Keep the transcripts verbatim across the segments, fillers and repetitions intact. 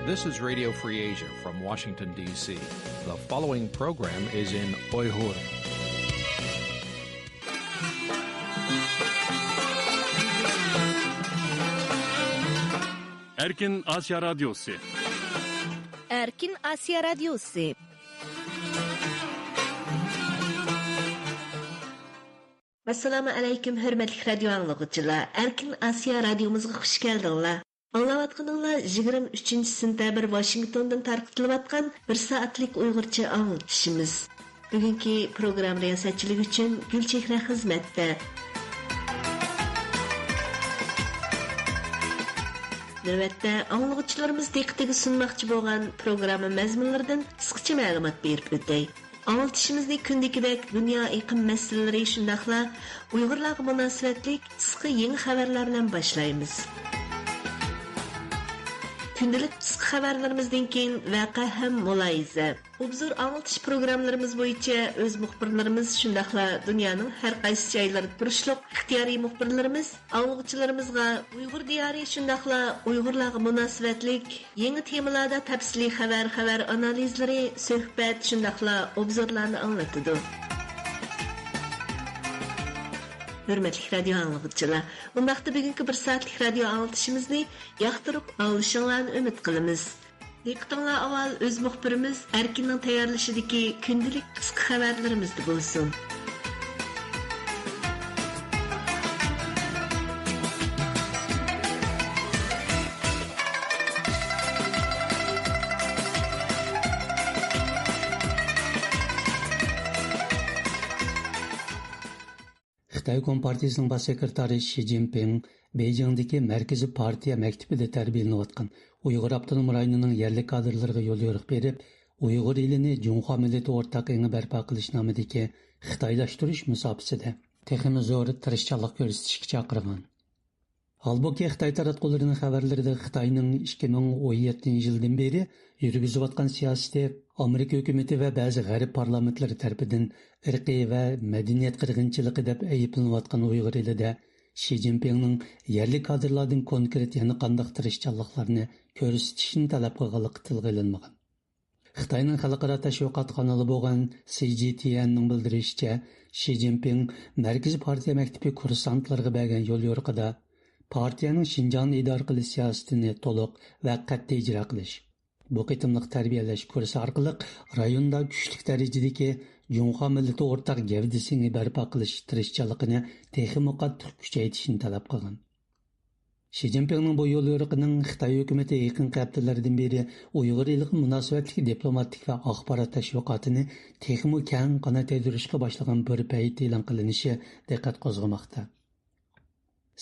This is Radio Free Asia from Washington, D C. The following program is in Uyghur. ئەركىن ئاسىيا رادىيوسى. ئەركىن ئاسىيا رادىيوسى. ئەسسالامۇ ئەلەيكۇم، ھۆرمەتلىك رادىيو ئاڭلىغۇچىلار. ئەركىن ئاسىيا رادىيومىزغا خۇش كەلدىڭلار. ئاڭلاۋاتقىنىڭلار يىگىرمە ئۈچىنچى سېنتەبىر ۋاشىنگتوندىن تارقىتىلىۋاتقان بىر سائەتلىك ئۇيغۇرچە ئاڭلىتىشىمىز. بۈگۈنكى پروگرامما رىياسەتچىلىكى ئۈچۈن گۈلچېھرە خىزمەتتە. نۆۋەتتە ئاڭلىغۇچىلىرىمىز دىققىتىگە سۇنماقچى بولغان پروگرامما مەزمۇنلىرىدىن قىسقىچە مەلۇمات بېرىپ ئۆتەي. ئاڭلىتىشىمىزنى كۈندىكىدەك دۇنيا ئېقىم مەسىلىلىرى شۇنداقلا ئۇيغۇرلارغا مۇناسىۋەتلىك قىسقا يېڭى خەۋەرلەر بىلەن باشلايمىز. كۈندىلىك قىسقا خەۋەرلىرىمىزدىن كېيىن ۋەقە ھەم مۇلاھىزە، ئوبزور ئاڭلىتىش پروگراممىلىرىمىز بويىچە ئۆز مۇخبىرلىرىمىز شۇنداقلا دۇنيانىڭ ھەر قايسى جايلىرىدا تۇرۇشلۇق ئىختىيارىي مۇخبىرلىرىمىز ئاڭلىغۇچىلىرىمىزغا ئۇيغۇر دىيارى شۇنداقلا ئۇيغۇرلارغا مۇناسىۋەتلىك يېڭى تېمىلاردا تەپسىلىي خەۋەر، خەۋەر ئانالىزلىرى، سۆھبەت شۇنداقلا ئوبزورلارنى ئاڭلىتىدۇ. ھۆرمەتلىك رادىيو ئاڭلىغۇچىلار، ئۇنداقتا بۈگۈنكى بىر سائەتلىك رادىيو ئاڭلىتىشىمىزنى ياقتۇرۇپ ئاڭلىشىڭلارنى ئۈمىد قىلىمىز. دىققىتىڭلار ئاۋۋال ئۆز مۇخبىرىمىز ئەركىننىڭ تەييارلىشىدىكى كۈندىلىك قىسقا خەۋەرلىرىمىزدە بولسۇن. خىتاي كومپارتىيىسىنىڭ باش سېكرېتارى شى جىنپىڭ بېيجىڭدىكى مەركىزىي پارتىيە مەكتىپىدە تەربىيەلىنىۋاتقان ئۇيغۇر ئاپتونوم رايونىنىڭ يەرلىك كادىرلىرىغا يوليورۇق بېرىپ، ئۇيغۇر ئېلىنى جۇڭخۇا مىللىتى ئورتاق ئېڭى بەرپا قىلىش نامىدىكى خىتايلاشتۇرۇش مۇساپىسىدە تېخىمۇ زور تىرىشچانلىق كۆرسىتىشكە چاقىرغان. ھالبۇكى، خىتاي تاراتقۇلىرىنىڭ خەۋەرلىرىدە خىتاينىڭ ئىككى مىڭ ئون يەتتىنچى يىلدىن بېرى يۈرگۈزۈۋاتقان سىياسىتى ئامېرىكا ھۆكۈمىتى ۋە بەزى غەرب پارلامېنتلىرى تەرىپىدىن ئىرقىي ۋە مەدەنىيەت قىرغىنچىلىقى دەپ ئەيىبلىنىۋاتقان ئۇيغۇر ئېلىدە شى جىنپىڭنىڭ يەرلىك كادىرلاردىن كونكرېت يەنە قانداق تىرىشچانلىقلارنى كۆرسىتىشىنى تەلەپ قىلغانلىقى تىلغا ئېلىنمىغان. خىتاينىڭ خەلقئارا تەشۋىقات قانىلى بولغان سى جى تي ئېننىڭ بىلدۈرۈشىچە، شى جىنپىڭ مەركىزىي پارتىيە مەكتىپى كۇرسانتلىرىغا بەرگەن يوليورۇقىدا پارتىيەنىڭ شىنجاڭنى ئىدارە قىلىش سىياسىتىنى تولۇق ۋە قەتئىي ئىجرا قىلىش، بۇ قېتىملىق تەربىيەلەش كۇرسى ئارقىلىق رايوندا كۈچلۈك دەرىجىدىكى جۇڭخۇا مىللىتى ئورتاق گەۋدىسىنى بەرپا قىلىش تىرىشچانلىقىنى تېخىمۇ قاتتىق كۈچەيتىشىنى تەلەپ قىلغان. شى جىنپىڭنىڭ بۇ يوليورۇقىنىڭ خىتاي ھۆكۈمىتى يېقىنقى ھەپتىلەردىن بېرى ئۇيغۇر ئېلىغا مۇناسىۋەتلىك دىپلوماتىك ۋە ئاخبارات تەشۋىقاتىنى تېخىمۇ كەڭ قانات يايدۇرۇشقا باشلىغان بىر پەيتتە ئېلان قىلىنىشى دىققەت قوزغىماقتا.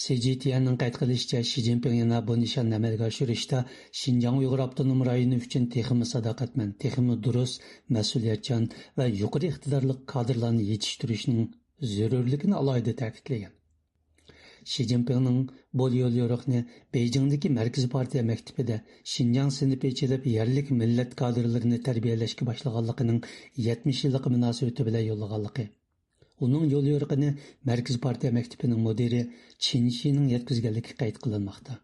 سى جى تي ئېننىڭ قەيت قىلىشىچە، شى جىنپىڭ يەنە بۇ نىشاننى ئەمەلگە ئاشۇرۇشتا شىنجاڭ ئۇيغۇر ئاپتونوم رايونى ئۈچۈن تېخىمۇ ساداقەتمەن، تېخىمۇ دۇرۇس، مەسئۇلىيەتچان ۋە يۇقىرى ئىقتىدارلىق كادىرلارنى يېتىشتۈرۈشنىڭ زۆرۈرلۈكىنى ئالاھىدە تەكىتلىگەن. شى جىنپىڭنىڭ بۇ يوليورۇقنى بېيجىڭدىكى مەركىزىي پارتىيە مەكتىپىدە شىنجاڭ سىنىپى ئېچىلىپ، يەرلىك مىللەت كادىرلىرىنى تەربىيەلەشكە باشلىغانلىقىنىڭ يەتمىش يىللىقى مۇناسىۋىتى بىلەن يوللىغانلىقى، ئۇنىڭ يوليورۇقىنى مەركىزىي پارتىيە مەكتىپىنىڭ مۇدىرى چىن شىنىڭ يەتكۈزگەنلىكى قەيت قىلىنماقتا.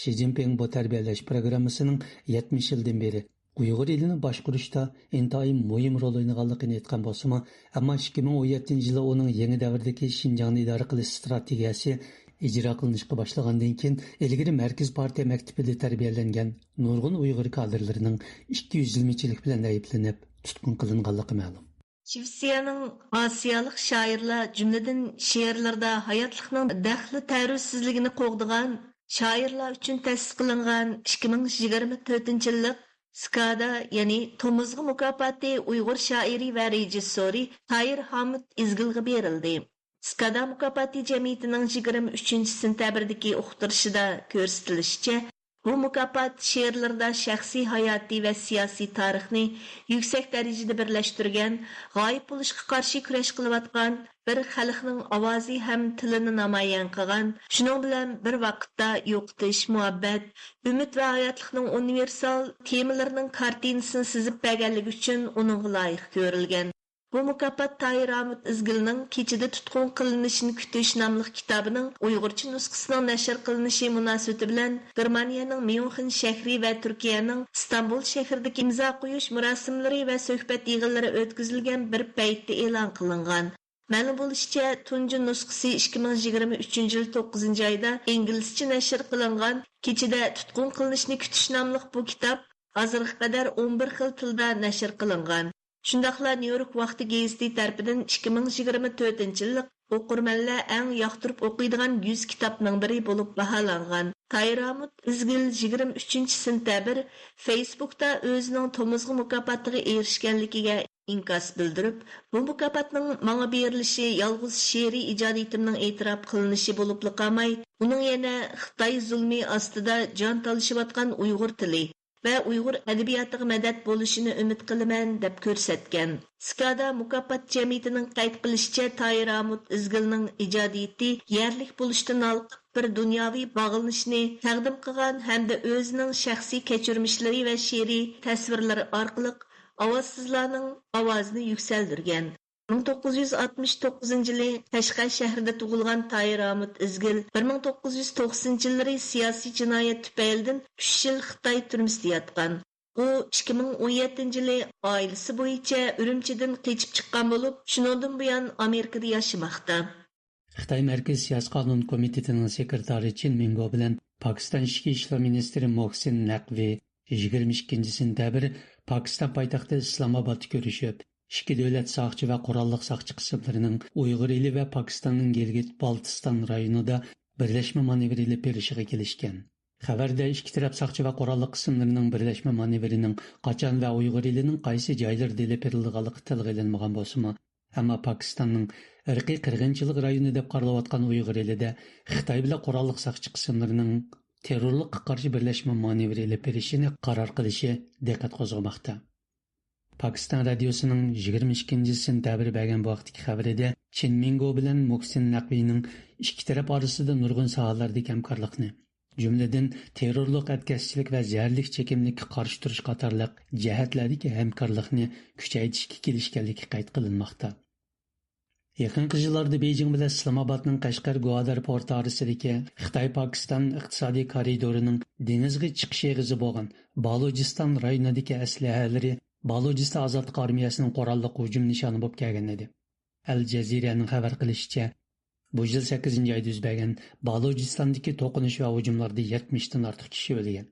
شى جىنپىڭ بۇ تەربىيەلەش پىروگراممىسىنىڭ يەتمىش يىلدىن بېرى ئۇيغۇر ئېلىنى باشقۇرۇشتا ئىنتايىن مۇھىم رول ئوينىغانلىقىنى ئېيتقان بولسىمۇ، ئەمما ئىككى مىڭ ئون يەتتىنچى يىلى ئۇنىڭ يېڭى دەۋردىكى شىنجاڭنى ئىدارە قىلىش ئىستراتېگىيەسى ئىجرا قىلىنىشقا باشلىغاندىن كېيىن، ئىلگىرى مەركىزىي پارتىيە مەكتىپىدە تەربىيەلەنگەن نۇرغۇن ئۇيغۇر كادىرلىرىنىڭ ئىككى يۈزلىمىچىلىك بىلەن ئەيىبلىنىپ، تۇتقۇن قىلىنغانلىقى مەلۇم. شىۋېتسىيەنىڭ ئاسىيالىق شائىرلار، جۈملىدىن شېئىرلىرىدا ھاياتلىقنىڭ دەخلى-تەرۇزسىزلىكىنى قوغدىغان، شائىرلار ئۈچۈن تەسىس قىلىنغان ئىككى مىڭ يىگىرمە تۆتىنچى يىللىق سكادا، يەنى تومۇزغا مۇكاپاتى ئۇيغۇر شائىرى ۋە رېژىسسورى تايىر ھامۇت ئىزگىلغا بېرىلدى. سكادا مۇكاپاتى جەمئىيىتىنىڭ يىگىرمە ئۈچىنچى سېنتەبىردىكى ئۇقتۇرۇشىدا كۆرسىتىلىشىچە، بۇ مۇكاپات شېئىرلىرىدا شەخسىي ھاياتىي ۋە سىياسىي تارىخنى يۈكسەك دەرىجىدە بىرلەشتۈرگەن، غايىب بولۇشقا قارشى كۈرەش قىلىۋاتقان بىر خەلقنىڭ ئاۋازى ھەم تىلىنى نامايان قىلغان، شۇنىڭ بىلەن بىر ۋاقىتتا يوقىتىش، مۇھەببەت، ئۈمىد ۋە ھاياتلىقنىڭ ئۇنىۋېرسال تېمىلىرىنىڭ كارتىنىسىنى سىزىپ بەرگەنلىكى ئۈچۈن ئۇنىڭغا لايىق كۆرۈلگەن. بۇ مۇكاپات تاھىر ھامۇت ئىزگىلنىڭ كېچىدە تۇتقۇن قىلىنىشىنى كۈتۈش ناملىق كىتابىنىڭ ئۇيغۇرچە نۇسخىسىنىڭ نەشر قىلىنىشى مۇناسىۋىتى بىلەن گېرمانىيەنىڭ ميۇنخېن شەھىرى ۋە تۈركىيەنىڭ ئىستانبۇل شەھىرىدىكى ئىمزا قويۇش مۇراسىملىرى ۋە سۆھبەت يىغىنلىرى ئۆتكۈزۈلگەن بىر پەيتتە ئېلان قىلىنغان. مەلۇم بولۇشىچە، تۇنجى نۇسخىسى ئىككى مىڭ يىگىرمە ئۈچىنچى يىل توققۇزىنچى ئايدا ئىنگلىزچە نەشر قىلىنغان كېچىدە تۇتقۇن قىلىنىشنى كۈتۈش ناملىق بۇ كىتاب ھازىرغا قەدەر ئون بىر خىل تىلدا نەشر قىلىنغان. شۇنداقلا نيۇ يورك ۋاقتى گېزىتى تەرىپىدىن ئىككى مىڭ يىگىرمە تۆتىنچى يىللىق ئوقۇرمەنلەر ئەڭ ياقتۇرۇپ ئوقۇيدىغان يۈز كىتابنىڭ بىرى بولۇپ باھالانغان. تاھىر ھامۇت ئىزگىل يىگىرمە ئۈچىنچى سېنتەبىر فېيسبۇكتا ئۆزىنىڭ تومۇزغا مۇكاپاتىغا ئېرىشكەنلىكىگە ئىنكاس بىلدۈرۈپ، بۇ مۇكاپاتنىڭ ماڭا بېرىلىشى يالغۇز شېئىرىي ئىجادىيىتىمنىڭ ئېتىراپ قىلىنىشى بولۇپلا قالماي، ئۇنىڭ يەنە خىتاي زۇلمى ئاستىدا جان تالىشىۋاتقان ئۇيغۇر تىلى ۋە ئۇيغۇر ئەدەبىياتىغا مەدەت بولۇشىنى ئۈمىد قىلىمەن، دەپ كۆرسەتكەن. سىكادا مۇكاپات جەمئىيىتىنىڭ قەيت قىلىشىچە، تاھىر ھامۇت ئىزگىلنىڭ ئىجادىيىتى يەرلىك بولۇشتىن ھالقىپ، بىر دۇنياۋى باغلىنىشنى تەقدىم قىلغان ھەمدە ئۆزىنىڭ شەخسىي كەچۈرمىشلىرى ۋە شېئىرىي تەسۋىرلىرى ئارقىلىق ئاۋازسىزلارنىڭ ئاۋازىنى يۈكسەلدۈرگەن. مىڭ توققۇز يۈز ئاتمىش توققۇزىنچى يىلى قەشقەر شەھىرىدە تۇغۇلغان تاھىر ھامۇت ئىزگىل بىر مىڭ توققۇز يۈز توقسىنىنچى يىللىرى سىياسىي جىنايەت تۈپەيلىدىن ئۈچ يىل خىتاي تۈرمىسىدە ياتقان. ئۇ ئىككى مىڭ ئون يەتتىنچى يىلى ئائىلىسى بويىچە ئۈرۈمچىدىن قېچىپ چىققان بولۇپ، شۇنىڭدىن بۇيان ئامېرىكىدا ياشىماقتا. خىتاي مەركىزىي سىياسىي قانۇن كومىتېتىنىڭ سېكرېتارى چىن مىنگو بىلەن پاكىستان ئىچكى ئىشلار مىنىستىرى مۇھسىن نەقۋى يىگىرمە ئىككىنچى سېنتەبىر پاكىستان پايتەختى ئىسلامئابادتا كۆرۈشۈپ، ئىككى دۆلەت ساقچى ۋە قوراللىق ساقچى قىسىملىرىنىڭ ئۇيغۇر ئېلى ۋە پاكىستاننىڭ گىلگىت بالتىستان رايونىدا بىرلەشمە مانېۋىر ئېلىپ بېرىشىغا كېلىشكەن. خەۋەردە ئىككى تەرەپ ساقچى ۋە قوراللىق قىسىملىرىنىڭ بىرلەشمە مانېۋىرىنىڭ قاچان ۋە ئۇيغۇر ئېلىنىڭ قايسى جايلىرىدا ئېلىپ بېرىلىدىغانلىقى تىلغا ئېلىنمىغان بولسىمۇ، ئەمما پاكىستاننىڭ ئىرقىي قىرغىنچىلىق رايونى دەپ قارىلىۋاتقان ئۇيغۇر ئېلىدە خىتاي بىلەن قوراللىق ساقچى قىسىملىرىنىڭ تېررورلۇققا قارشى بىرلەشمە مانېۋىرى ئېلىپ بېرىشىنى قارار قىلىشى دىققەت قوزغىماقتا. پاكىستان رادىيوسىنىڭ يىگىرمە ئىككىنچى سېنتەبىر بەرگەن بۇ ھەقتىكى خەۋىرىدە چىن مىنگو بىلەن مۇھسىن نەقۋىنىڭ ئىككى تەرەپ ئارىسىدا نۇرغۇن ساھەلەردىكى ھەمكارلىقنى، جۈملىدىن تېررورلۇق، ئەتكەسچىلىك ۋە زەھەرلىك چېكىملىككە قارشى تۇرۇش قاتارلىق جەھەتلەردىكى ھەمكارلىقنى كۈچەيتىشكە كېلىشكەنلىكى قەيت قىلىنماقتا. يېقىنقى يىللاردا بېيجىڭ بىلەن ئىسلامئابادنىڭ قەشقەر گوادار پورتى ئارىسىدىكى خىتاي پاكىستان ئىقتىسادىي كارىدورىنىڭ دېڭىزغا چىقىش ئېغىزى بولغان بالۇچىستان رايونىدىكى ئەسلىھەلىرى بالۇچىستان ئازادلىق ئارمىيەسىنىڭ قوراللىق ھۇجۇم نىشانى بولۇپ كەلگەن ئىدى. ئەل جەزىرەنىڭ خەۋەر قىلىشىچە، بۇ يىل سەككىزىنچى ئايدا يۈز بەرگەن بالۇچىستاندىكى توقۇنۇش ۋە ھۇجۇملاردا يەتمىشتىن ئارتۇق كىشى ئۆلگەن.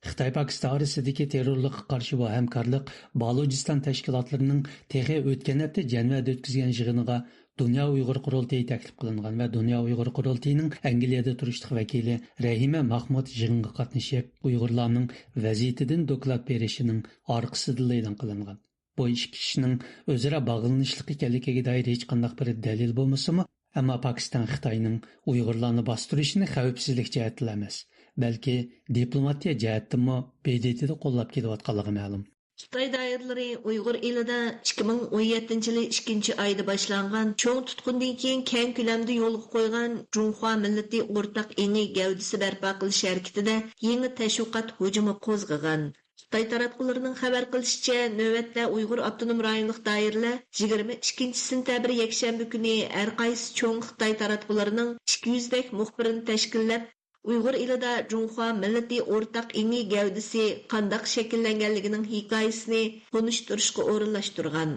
خىتاي پاكىستان ئارىسىدىكى تېررورلۇققا قارشى بۇ ھەمكارلىق بالۇچىستان تەشكىلاتلىرىنىڭ تېخى ئۆتكەن ھەپتە جەنۋەدە ئۆتكۈزگەن يىغىنىغا دۇنيا ئۇيغۇر قۇرۇلتىيى تەكلىپ قىلىنغان ۋە دۇنيا ئۇيغۇر قۇرۇلتىيىنىڭ ئەنگلىيەدە تۇرۇشلۇق ۋەكىلى رەھىمە ماخمۇت يىغىنغا قاتنىشىپ، ئۇيغۇرلارنىڭ ۋەزىيىتىدىن دوكلات بېرىشىنىڭ ئارقىسىدىنلا ئېلان قىلىنغان. بۇ ئىككى كىشىنىڭ ئۆزئارا باغلىنىشلىق ئىكەنلىكىگە دائىر ھېچقانداق بىر دەلىل بولمىسىمۇ، ئەمما پاكىستان خىتاينىڭ ئۇيغۇرلارنى باستۇرۇشىنى خەۋپسىزلىك جەھەتتىلا ئەمەس، بەلكى دىپلوماتىيە جەھەتتىنمۇ ب د ت دا قوللاپ كېلىۋاتقانلىقى مەلۇم. خىتاي دائىرىلىرى ئۇيغۇر ئېلىدە ئىككى مىڭ ئون يەتتىنچى يىلى ئىككىنچى ئايدا باشلانغان چوڭ تۇتقۇندىن كېيىن كەڭ كۆلەمدە يولغا قويغان جۇڭخۇا مىللىتى ئورتاق ئېڭى گەۋدىسى بەرپا قىلىش ھەرىكىتىدە يېڭى تەشۋىقات ھۇجۇمى قوزغىغان. خىتاي تاراتقۇلىرىنىڭ خەۋەر قىلىشىچە، نۆۋەتتە ئۇيغۇر ئاپتونوم رايونلۇق دائىرىلەر يىگىرمە ئىككىنچى سېنتەبىر يەكشەنبە كۈنى ھەر قايسى چوڭ خىتاي تاراتقۇلىرىنىڭ ئىككى يۈزدەك مۇخبىرىنى تەشكىللەپ، ئۇيغۇر ئېلىدا جۇڭخۇا مىللىتى ئورتاق ئېڭى گەۋدىسى قانداق شەكىللەنگەنلىكىنىڭ ھېكايىسىنى تونۇشتۇرۇشقا ئورۇنلاشتۇرغان.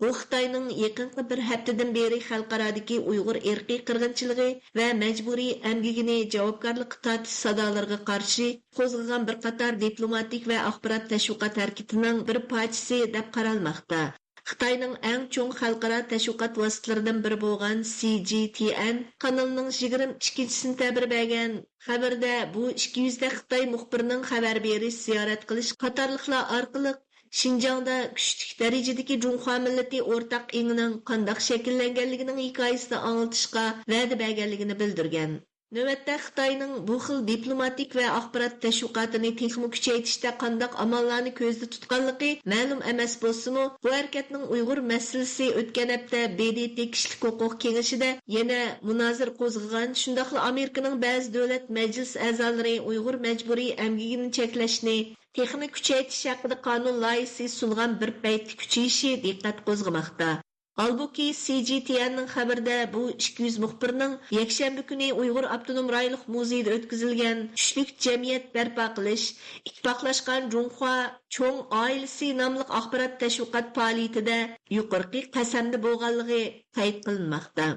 بۇ خىتاينىڭ يېقىنقى بىر ھەپتىدىن بېرى خەلقئارادىكى ئۇيغۇر ئىرقىي قىرغىنچىلىقى ۋە مەجبۇرىي ئەمگىكىنى جاۋابكارلىققا تارتىش سادالىرىغا قارشى قوزغىغان بىر قاتار دىپلوماتىك ۋە ئاخبارات تەشۋىقات ھەرىكىتىنىڭ بىر پارچىسى دەپ قارالماقتا. خىتاينىڭ ئەڭ چوڭ خەلقئارا تەشۋىقات ۋاسىتىلىرىدىن بىرى بولغان سى جى تي ئېن قانىلىنىڭ يىگىرمە ئىككىنچى سېنتەبىر بەرگەن خەۋىرىدە بۇ ئىككى يۈزدەك خىتاي مۇخبىرىنىڭ خەۋەر بېرىش، زىيارەت قىلىش قاتارلىقلار ئارقىلىق شىنجاڭدا كۈچلۈك دەرىجىدىكى جۇڭخۇا مىللىتى ئورتاق ئېڭىنىڭ قانداق شەكىللەنگەنلىكىنىڭ ھېكايىسىنى ئاڭلىتىشقا ۋەدە بەرگەنلىكىنى بىلدۈرگەن. نۆۋەتتە خىتاينىڭ بۇ خىل دىپلوماتىك ۋە ئاخبارات تەشۋىقاتىنى تېخىمۇ كۈچەيتىشتە قانداق ئاماللارنى كۆزدە تۇتقانلىقى مەلۇم ئەمەس بولسىمۇ، بۇ ھەرىكەتنىڭ ئۇيغۇر مەسىلىسى ئۆتكەن ھەپتە ب د ت كىشىلىك ھوقۇق كېڭىشىدە يەنە مۇنازىرە قوزغىغان، شۇنداقلا ئامېرىكىنىڭ بەزى دۆلەت مەجلىس ئەزالىرى ئۇيغۇر مەجبۇرىي ئەمگىكىنى چەكلەشنى تېخىمۇ كۈچەيتىش ھەققىدە قانۇن لايىھىسى سۇنغان بىر پەيتتە كۈچىيىشى دىققەت قوزغىماقتا. ھالبۇكى، سى جى تي ئېننىڭ خەۋىرىدە بۇ ئىككى يۈز مۇخبىرنىڭ يەكشەنبە كۈنى ئۇيغۇر ئاپتونوم رايونلۇق مۇزېيىدا ئۆتكۈزۈلگەن چۈشلۈك جەمئىيەت بەرپا قىلىش، ئىتتىپاقلاشقان جۇڭخۇا چوڭ ئائىلىسى ناملىق ئاخبارات تەشۋىقات پائالىيىتىدە يۇقىرىقى قەسەمدە بولغانلىقى قەيت قىلىنماقتا.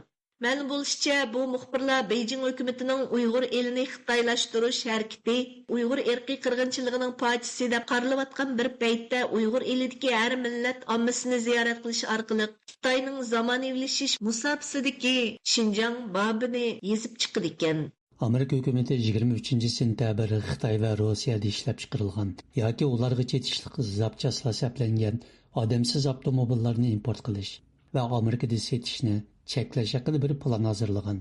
مەلۇم بولۇشىچە، بۇ مۇخبىرلار بېيجىڭ ھۆكۈمىتىنىڭ ئۇيغۇر ئېلىنى خىتايلاشتۇرۇش ھەرىكىتى، ئۇيغۇر ئىرقىي قىرغىنچىلىقىنىڭ پارچىسى دەپ قارىلىۋاتقان بىر پەيتتە، ئۇيغۇر ئېلىدىكى ھەر مىللەت ئاممىسىنى زىيارەت قىلىش ئارقىلىق خىتاينىڭ زامانىۋىلىشىش مۇساپىسىدىكى شىنجاڭ بابىنى يېزىپ چىقىدىكەن. ئامېرىكا ھۆكۈمىتى يىگىرمە ئۈچىنچى سېنتەبىر خىتاي ۋە روسىيەدە ئىشلەپچىقىرىلغان ياكى ئۇلارغا چېتىشلىق زاپچاسلار سەپلەنگەن ئادەمسىز ئاپتوموبىللارنى ئىمپورت قىلىش ۋە ئامېرىكىدا سېتىشنى چەكلەش ھەققىدە بىر پىلان ھازىرلىغان.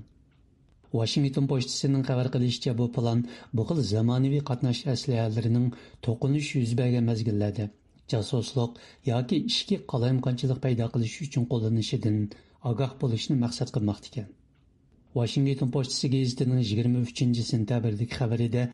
ۋاشىنگتون پوچتىسىنىڭ خەۋەر قىلىشىچە، بۇ پىلان بۇ خىل زامانىۋى قاتناش ئەسلىھەلىرىنىڭ توقۇنۇش يۈز بەرگەن مەزگىللەردە جاسۇسلۇق ياكى ئىچكى قالايمىقانچىلىق پەيدا قىلىش ئۈچۈن قوللىنىشىدىن ئاگاھ بولۇشنى مەقسەت قىلماقتىكەن. ۋاشىنگتون پوچتىسى گېزىتىنىڭ يىگىرمە ئۈچىنچى سېنتەبىردىكى خەۋىرىدە،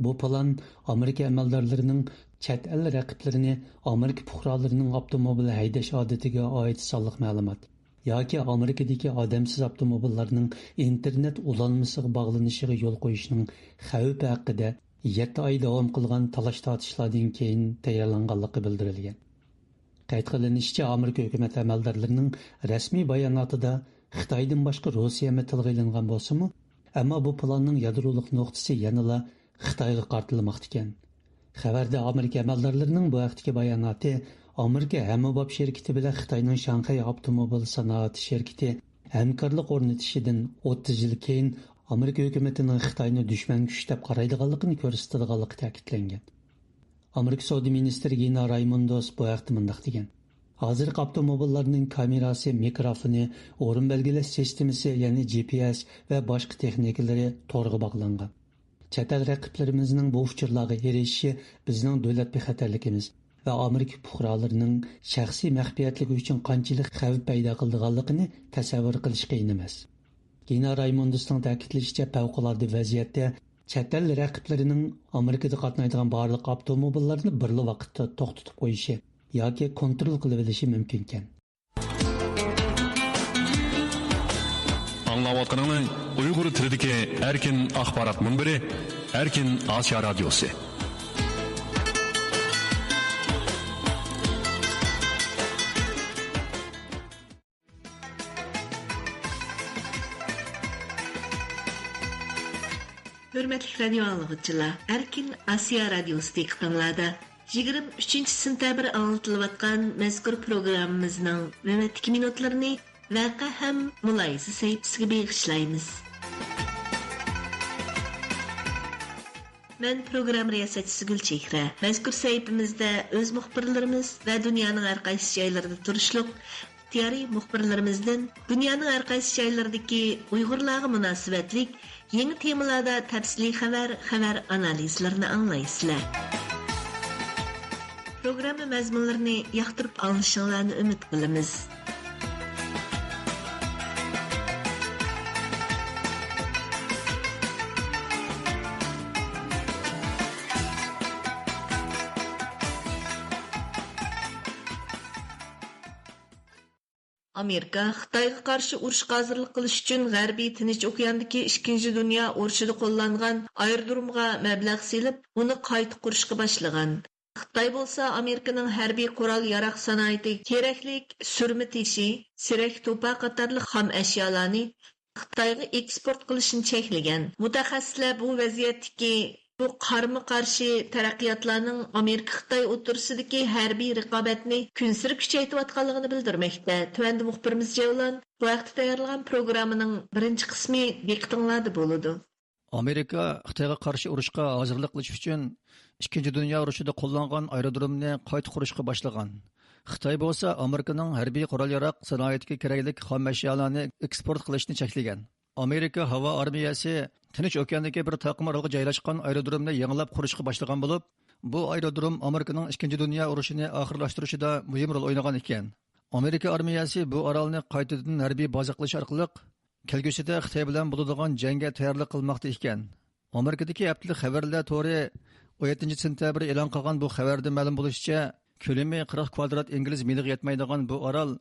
بۇ پىلان ئامېرىكا ئەمەلدارلىرىنىڭ چەت ئەل رەقىبلىرىنى ئامېرىكا پۇقرالىرىنىڭ ئاپتوموبىل ھەيدەش ئادىتىگە ئائىت سانلىق مەلۇمات ياكى ئامېرىكىدىكى ئادەمسىز ئاپتوموبىللارنىڭ ئىنتېرنېت ئۇلانمىسىغا باغلىنىشىغا يول قويۇشنىڭ خەۋپى ھەققىدە يەتتە ئاي داۋام قىلغان تالاش-تارتىشلاردىن كېيىن تەييارلانغانلىقى بىلدۈرۈلگەن. قەيت قىلىنىشىچە، ئامېرىكا ھۆكۈمەت ئەمەلدارلىرىنىڭ رەسمىي باياناتىدا خىتايدىن باشقا روسىيەمۇ تىلغا ئېلىنغان بولسىمۇ، ئەمما بۇ پىلاننىڭ يادرولۇق نۇقتىسى يەنىلا خىتايغا قارىتىلماقتىكەن. خەۋەردە ئامېرىكا ئەمەلدارلىرىنىڭ بۇ ھەقتىكى باياناتى ئامېرىكا ھەممىباب شىركىتى بىلەن خىتاينىڭ شاڭخەي ئاپتوموبىل سانائەت شىركىتى ھەمكارلىق ئورنىتىشىدىن ئوتتۇز يىل كېيىن ئامېرىكا ھۆكۈمىتىنىڭ خىتاينى دۈشمەن كۈچ دەپ قارايدىغانلىقىنى كۆرسىتىدىغانلىقى تەكىتلەنگەن. ئامېرىكا سودا مىنىستىرى گىنا رايموندوس بۇ ھەقتە مۇنداق دېگەن: ھازىرقى ئاپتوموبىللارنىڭ كامېراسى، مىكروفونى، ئورۇن بەلگىلەش سىستېمىسى، يەنى جى پى ئېس ۋە باشقا تېخنىكىلىرى تورغا باغلانغان. چەت ئەل رەقىبلىرىمىزنىڭ بۇ ئۇچۇرلارغا ئېرىشىشى بىزنىڭ دۆلەت بىخەتەرلىكىمىز ۋە ئامېرىكا پۇقرالىرىنىڭ شەخسىي مەخپىيەتلىكى ئۈچۈن قانچىلىك خەۋپ پەيدا قىلىدىغانلىقىنى تەسەۋۋۇر قىلىش قىيىن ئەمەس. گىنا رايموندوسنىڭ تەكىتلىشىچە، پەۋقۇلئاددە ۋەزىيەتتە چەت ئەل رەقىبلىرىنىڭ ئامېرىكىدا قاتنايدىغان بارلىق ئاپتوموبىللارنى بىرلا ۋاقىتتا توختىتىپ قويۇشى ياكى كونترول قىلىۋېلىشى مۇمكىنكەن. ئاڭلاۋاتقىنىڭلار ئۇيغۇر تىلىدىكى ئەركىن ئاخبارات مۇنبىرى، ئەركىن ئاسىيا رادىيوسى. ھۆرمەتلىك رادىيو ئاڭلىغۇچىلار، ئەركىن ئاسىيا رادىيوسى دىققىتىڭلاردا. يىگىرمە ئۈچىنچى سېنتەبىر ئاڭلىتىلىۋاتقان مەزكۇر پروگراممىمىزنىڭ نۆۋەتتىكى مىنۇتلىرىنى ۋەقە ھەم مۇلاھىزە سەھىپىسىگە بېغىشلايمىز. مەن پروگرامما رىياسەتچىسى گۈلچېھرە. مەزكۇر سەھىپىمىزدە ئۆز مۇخبىرلىرىمىز ۋە دۇنيانىڭ ھەر قايسى جايلىرىدا تۇرۇشلۇق ئىختىيارىي مۇخبىرلىرىمىزدىن دۇنيانىڭ ھەر قايسى جايلىرىدىكى ئۇيغۇرلارغا مۇناسىۋەتلىك يېڭى تېمىلاردا تەپسىلىي خەۋەر، خەۋەر ئانالىزلىرىنى ئاڭلايسىلەر. پروگرامما مەزمۇنلىرىنى ياقتۇرۇپ ئاڭلىشىڭلارنى ئۈمىد قىلىمىز. ئامېرىكا خىتايغا قارشى ئۇرۇشقا ھازىرلىق قىلىش ئۈچۈن غەربىي تىنچ ئوكياندىكى ئىككىنچى دۇنيا ئۇرۇشىدا قوللانغان ئايرودرومغا مەبلەغ سېلىپ، ئۇنى قايتا قۇرۇشقا باشلىغان. خىتاي بولسا ئامېرىكىنىڭ ھەربىي قورال ياراغ سانائىتىگە كېرەكلىك سۈرمە تېشى، سېرەك توپا قاتارلىق خام ئەشيالارنى خىتايغا ئېكسپورت قىلىشنى چەكلىگەن. مۇتەخەسسىسلەر بۇ ۋەزىيەتتىكى بۇ قارمۇ قارشى تەرەققىياتلارنىڭ ئامېرىكا خىتاي ئوتتۇرىسىدىكى ھەربىي رىقابەتنى كۈنسېرى كۈچەيتىۋاتقانلىقىنى بىلدۈرمەكتە. تۆۋەندە مۇخبىرىمىز جەۋلان بۇ ھەقتە تەييارلىغان پروگراممىنىڭ بىرىنچى قىسمى دىققىتىڭلاردا بولىدۇ. ئامېرىكا خىتايغا قارشى ئۇرۇشقا ھازىرلىق قىلىش ئۈچۈن ئىككىنچى دۇنيا ئۇرۇشىدا قوللانغان ئايرودرومنى قايتا قۇرۇشقا باشلىغان. خىتاي بولسا ئامېرىكىنىڭ ھەربىي قورال ياراغ سانائىتىگە كېرەكلىك خام ئەشيالارنى ئېكسپورت قىلىشنى چەكلىگەن. ئامېرىكا ھاۋا ئارمىيەسى تىنچ ئوكياندىكى بىر تاقىم ئارالغا جايلاشقان ئايرودرومنى يېڭىلاپ قۇرۇشقا باشلىغان بولۇپ، بۇ ئايرودروم ئامېرىكىنىڭ ئىككىنچى دۇنيا ئۇرۇشىنى ئاخىرلاشتۇرۇشىدا مۇھىم رول ئوينىغان ئىكەن. ئامېرىكا ئارمىيەسى بۇ ئارالنى قايتىدىن ھەربىي بازا قىلىش ئارقىلىق، كەلگۈسىدە خىتاي بىلەن بولىدىغان جەڭگە تەييارلىق قىلماقتا ئىكەن. ئامېرىكىدىكى ھەپتىلىك خەۋەرلەر تورى ئون يەتتىنچى سېنتەبىر ئېلان قىلغان بۇ خەۋەردە مەلۇم بولۇشىچە، كۆلىمى قىرىق كۋادرات ئىنگلىز مىلىغا يەتمەيدىغان بۇ ئارال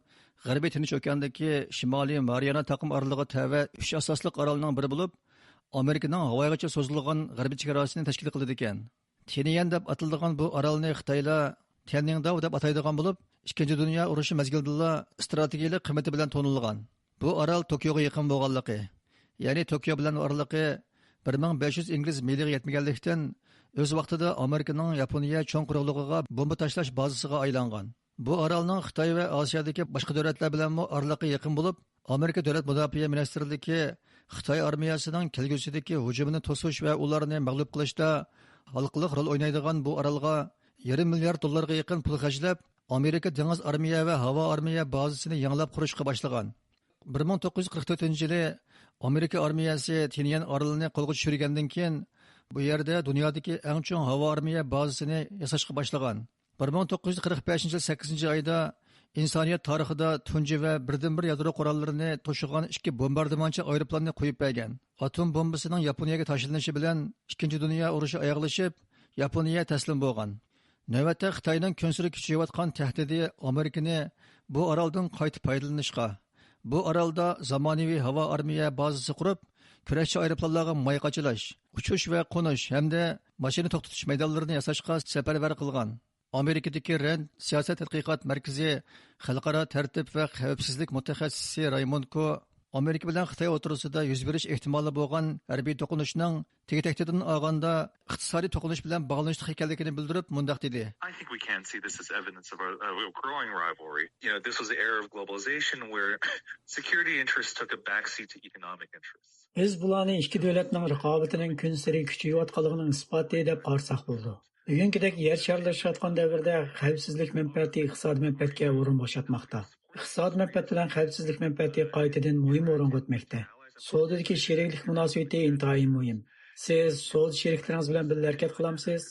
غەربىي تىنچ ئوكياندىكى شىمالىي مارىيانا تاقىم ئارىلىغا تەۋە ئۈچ ئاساسلىق ئارالنىڭ بىرى بولۇپ، ئامېرىكىنىڭ ھاۋايغىچە سوزۇلغان غەربىي چېگراسىنى تەشكىل قىلىدىكەن. تيەنئەن دەپ ئاتىلىدىغان بۇ ئارالنى خىتايلار تيەننىڭداۋ دەپ ئاتايدىغان بولۇپ، ئىككىنچى دۇنيا ئۇرۇشى مەزگىلىدىلا ئىستراتېگىيەلىك قىممىتى بىلەن تونۇلغان. بۇ ئارال توكيوغا يېقىن بولغانلىقى، يەنى توكيو بىلەن ئارىلىقى بىر مىڭ بەش يۈز ئىنگلىز مىلىغا يەتمىگەنلىكتىن، ئۆز ۋاقتىدا ئامېرىكىنىڭ ياپونىيە چوڭ قۇرۇقلۇقىغا بومبا تاشلاش بازىسىغا ئايلانغان. بۇ ئارالنىڭ خىتاي ۋە ئاسىيادىكى باشقا دۆلەتلەر بىلەنمۇ ئارىلىقى يېقىن بولۇپ، ئامېرىكا دۆلەت مۇداپىئە مىنىستىرلىكى خىتاي ئارمىيەسىنىڭ كەلگۈسىدىكى ھۇجۇمىنى توسۇش ۋە ئۇلارنى مەغلۇپ قىلىشتا ھالقىلىق رول ئوينايدىغان بۇ ئارالغا يېرىم مىليارد دوللارغا يېقىن پۇل خەجلەپ، ئامېرىكا دېڭىز ئارمىيە ۋە ھاۋا ئارمىيە بازىسىنى يېڭىلاپ قۇرۇشقا باشلىغان. بىر مىڭ توققۇز يۈز قىرىق تۆتىنچى يىلى ئامېرىكا ئارمىيەسى تيەنئەن ئارىلىنى قولغا چۈشۈرگەندىن كېيىن، بۇ يەردە دۇنيادىكى ئەڭ چوڭ ھاۋا ئارمىيە بازىسىنى ياساشقا باشلىغان. بىر مىڭ توققۇز يۈز قىرىق بەشىنچى يىل سەككىزىنچى ئايدا ئىنسانىيەت تارىخىدا تۇنجى ۋە بىردىنبىر يادرو قوراللىرىنى توشۇغان ئىككى بومباردىمانچى ئايروپىلاننى قويۇپ بەرگەن. ئاتوم بومبىسىنىڭ ياپونىيەگە تاشلىنىشى بىلەن ئىككىنچى دۇنيا ئۇرۇشى ئاياغلىشىپ، ياپونىيە تەسلىم بولغان. نۆۋەتتە خىتاينىڭ كۈنسېرى كۈچىيىۋاتقان تەھدىتى ئامېرىكىنى بۇ ئارالدىن قايتا پايدىلىنىشقا، بۇ ئارالدا زامانىۋى ھاۋا ئارمىيە بازىسى قۇرۇپ، كۈرەشچى ئايروپىلانلارغا ماي قاچىلاش، ئۇچۇش ۋە قونۇش ھەمدە ماشىنا توختىتىش مەيدانلىرىنى ياساشقا سەپەرۋەر قىلغان. ئامېرىكىدىكى رەند سىياسەت تەتقىقات مەركىزى خەلقئارا تەرتىپ ۋە خەۋپسىزلىك مۇتەخەسسىسى رايموند كو ئامېرىكا بىلەن خىتاي ئوتتۇرىسىدا يۈز بېرىش ئېھتىمالى بولغان ھەربىي توقۇنۇشنىڭ تېگى-تەكتىدىن ئالغاندا ئىقتىسادىي توقۇنۇش بىلەن باغلىنىشلىق ئىكەنلىكىنى بىلدۈرۈپ، مۇنداق دېدى. I think we can see this as evidence of a, of a growing rivalry. You know, this was the era of globalization where security interests took a backseat to economic interests. بىز بۇلارنى ئىككى دۆلەتنىڭ رىقابىتىنىڭ كۈنسېرى كۈچىيىۋاتقانلىقىنىڭ ئىسپاتى دەپ قارىساق بولىدۇ. بۈگۈنكىدەك يەر شارلىشىۋاتقان دەۋردە خەۋپسىزلىك مەنپەئەتى ئىقتىسادىي مەنپەئەتكە ئورۇن بوشاتماقتا. ئىقتىسادىي مەنپەئەت بىلەن خەۋپسىزلىك مەنپەئەتى قايتىدىن مۇھىم ئورۇنغا ئۆتمەكتە. سودىدىكى شېرىكلىك مۇناسىۋىتى ئىنتايىن مۇھىم. سىز سودا شېرىكلىرىڭىز بىلەن بىللە ھەرىكەت قىلامسىز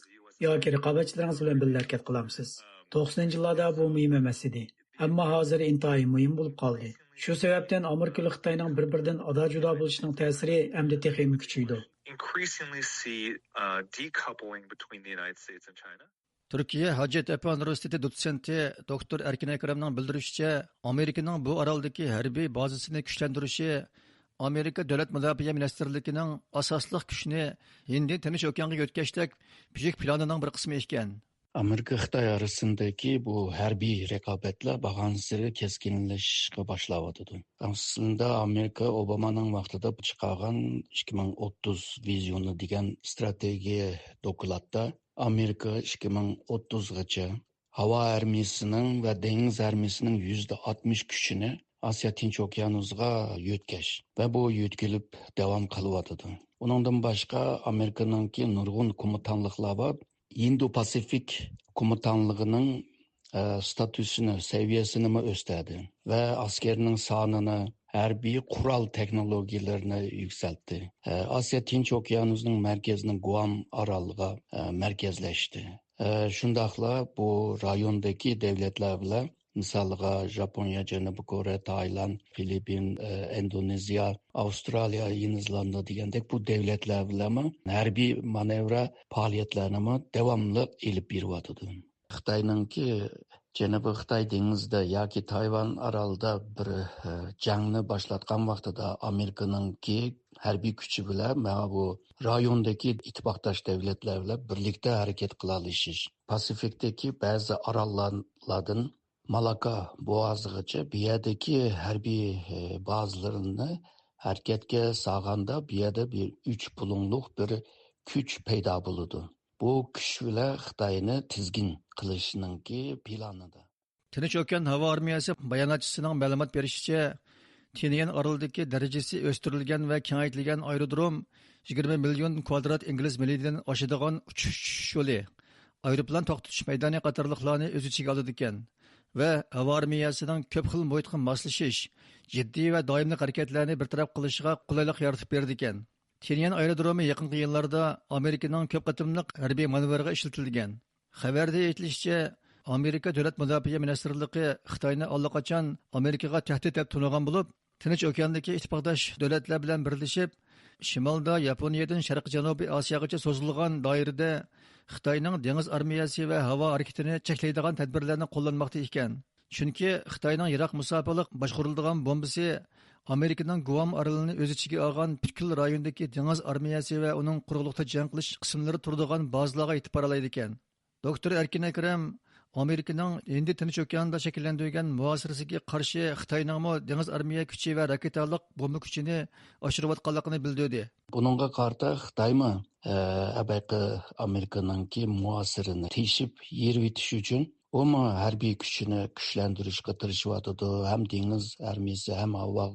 ياكى رىقابەتچىلىرىڭىز بىلەن بىللە ھەرىكەت قىلامسىز؟ توقسىنىنچى يىللاردا بۇ مۇھىم ئەمەس ئىدى. ئەمما ھازىر ئىنتايىن مۇھىم بولۇپ قالدى. شۇ سەۋەبتىن ئامېرىكا بىلەن خىتاينىڭ بىر-بىرىدىن ئادا-جۇدا بولۇشىنىڭ تەسىرى ئەمدى تېخىمۇ كۈچىيىدۇ. Increasingly see, uh, decoupling between the United States and China. تۈركىيە ھاجەتتەپە ئۇنىۋېرسىتېتى دوتسېنتى دوكتور ئەركىن ئەكرەمنىڭ بىلدۈرۈشىچە، ئامېرىكىنىڭ بۇ ئارالدىكى ھەربىي بازىسىنى كۈچلەندۈرۈشى ئامېرىكا دۆلەت مۇداپىئە مىنىستىرلىكىنىڭ ئاساسلىق كۈچنى ھىندى تىنچ ئوكيانغا يۆتكەشتەك بۈيۈك پىلانىنىڭ بىر قىسمى ئىكەن. ئامېرىكا خىتاي ئارىسىندىكى بۇ ھەربىي رىقابەتلەر بارغانسېرى كەسكىنلىشىشقا باشلاۋاتىدۇ. ئەسلىندە ئامېرىكا ئوبامانىڭ ۋاقتىدا چىقارغان ئىككى مىڭ ئوتتۇز ۋىزىيونى دېگەن ئىستراتېگىيە دوكلاتتا ئامېرىكا ئىككى مىڭ ئوتتۇزغىچە ھاۋا ئارمىيىسىنىڭ ۋە دېڭىز ئارمىيىسىنىڭ يۈزدە ئاتمىش كۈچىنى ئاسىيا تىنچ ئوكيانۇسىغا يۆتكەش ۋە بۇ يۆتكىلىپ داۋام قىلىۋاتىدۇ. ئۇنىڭدىن باشقا ئامېرىكىنىڭكى نۇرغۇن كوماندانلىقلار بار. ھىندى پاسىفىك كوماندانلىقىنىڭ، ئە، ستاتۇسىنى، سەۋىيەسىنىمۇ ئۆستۈردى ۋە ئەسكەرنىڭ سانىنى، ھەربىي قورال تېخنولوگىيىلىرىنى يۈكسەلتتى. ئە، ئاسىيا تىنچ ئوكيانۇسىنىڭ مەركىزىنى گۇئام ئارالىغا، ئە، مەركەزلەشتى. ئە، شۇنداقلا بۇ رايوندىكى دۆلەتلەر بىلەن، مىسالغا، ژاپونىيە، جەنۇبىي كورېيە، تايلاند، فىلىپپىن، ئە، ئىندونېزىيە، ئاۋسترالىيە، يېڭى زېلاندىيە دېگەندەك بۇ دۆلەتلەر بىلەنمۇ ھەربىي مانېۋىر پائالىيەتلەرنىمۇ داۋاملىق ئېلىپ بېرىۋاتىدۇ. خىتاينىڭكى جەنۇبىي خىتاي دېڭىزىدا ياكى تايۋان ئارالىدا بىر، ئە، جەڭنى باشلاتقان ۋاقتىدا ئامېرىكىنىڭكى ھەربىي كۈچى بىلەن مانا بۇ رايوندىكى ئىتتىپاقداش دۆلەتلەر بىلەن بىرلىكتە ھەرىكەت قىلالىشىش، پاسىفىكتىكى بەزى ئاراللاردىن مالاكا بوغازىغىچە بۇ يەردىكى ھەربىي، ئە، بازىلىرىنى ھەرىكەتكە سالغاندا بۇ يەردە بىر ئۈچ بۇلۇڭلۇق بىر كۈچ پەيدا بولىدۇ. بۇ كۈچ بىلەن خىتاينى تىزگىن قىلىشنىڭكى پىلانىدا. تىنچ ئوكيان ھاۋا ئارمىيەسى باياناتچىسىنىڭ مەلۇمات بېرىشىچە، تيەنئەن ئارىلىدىكى دەرىجىسى ئۆستۈرۈلگەن ۋە كېڭەيتىلگەن ئايرودروم يىگىرمە مىليون كۋادرات ئىنگلىز مىلىدىن ئاشىدىغان ئۇچۇش چۈشۈش يولى، ئايروپىلان توختىتىش مەيدانى قاتارلىقلارنى ئۆز ئىچىگە ئالىدىكەن. ۋە ھاۋا ئارمىيەسىنىڭ كۆپ خىل مۇھىتقا ماسلىشىش، جىددىي ۋە دائىملىق ھەرىكەتلەرنى بىر تەرەپ قىلىشىغا قولايلىق يارىتىپ بېرىدىكەن. تيەنئەن ئايرودرومى يېقىنقى يىللاردا ئامېرىكىنىڭ كۆپ قېتىملىق ھەربىي مانېۋىرىغا ئىشلىتىلگەن. خەۋەردە ئېيتىلىشىچە، ئامېرىكا دۆلەت مۇداپىئە مىنىستىرلىقى خىتاينى ئاللىقاچان ئامېرىكىغا تەھدىت دەپ تونۇغان بولۇپ، تىنچ ئوكياندىكى ئىتتىپاقداش دۆلەتلەر بىلەن بىرلىشىپ، شىمالدا ياپونىيەدىن شەرقىي جەنۇبىي ئاسىياغىچە سوزۇلغان دائىرىدە خىتاينىڭ دېڭىز ئارمىيەسى ۋە ھاۋا ھەرىكىتىنى چەكلەيدىغان تەدبىرلەرنى قوللانماقتا ئىكەن. چۈنكى خىتاينىڭ يىراق مۇساپىلىق باشقۇرۇلىدىغان بومبىسى ئامېرىكىنىڭ گۇئام ئارىلىنى ئۆز ئىچىگە ئالغان پۈتكۈل رايوندىكى دېڭىز ئارمىيەسى ۋە ئۇنىڭ قۇرۇقلۇقتا جەڭ قىلىش قىسىملىرى تۇرىدىغان بازىلارغا يېتىپ بارالايدىكەن. دوكتور ئەركىن ئەكرەم ئامېرىكىنىڭ ھىندى تىنچ ئوكيانىدا شەكىللەندۈرگەن مۇھاسىرىسىگە قارشى خىتاينىڭمۇ دېڭىز ئارمىيە كۈچى ۋە راكېتالىق بومبا كۈچىنى ئاشۇرۇۋاتقانلىقىنى بىلدۈردى. بۇنىڭغا قارىتا خىتايمۇ، ئە، ئەبەقى ئامېرىكىنىڭكى مۇھاسىرىنى تېشىپ يېرىۋېتىش ئۈچۈن ئۇمۇ ھەربىي كۈچىنى كۈچلەندۈرۈشكە تىرىشىۋاتىدۇ. ھەم دېڭىز ئارمىيىسى، ھەم ھاۋا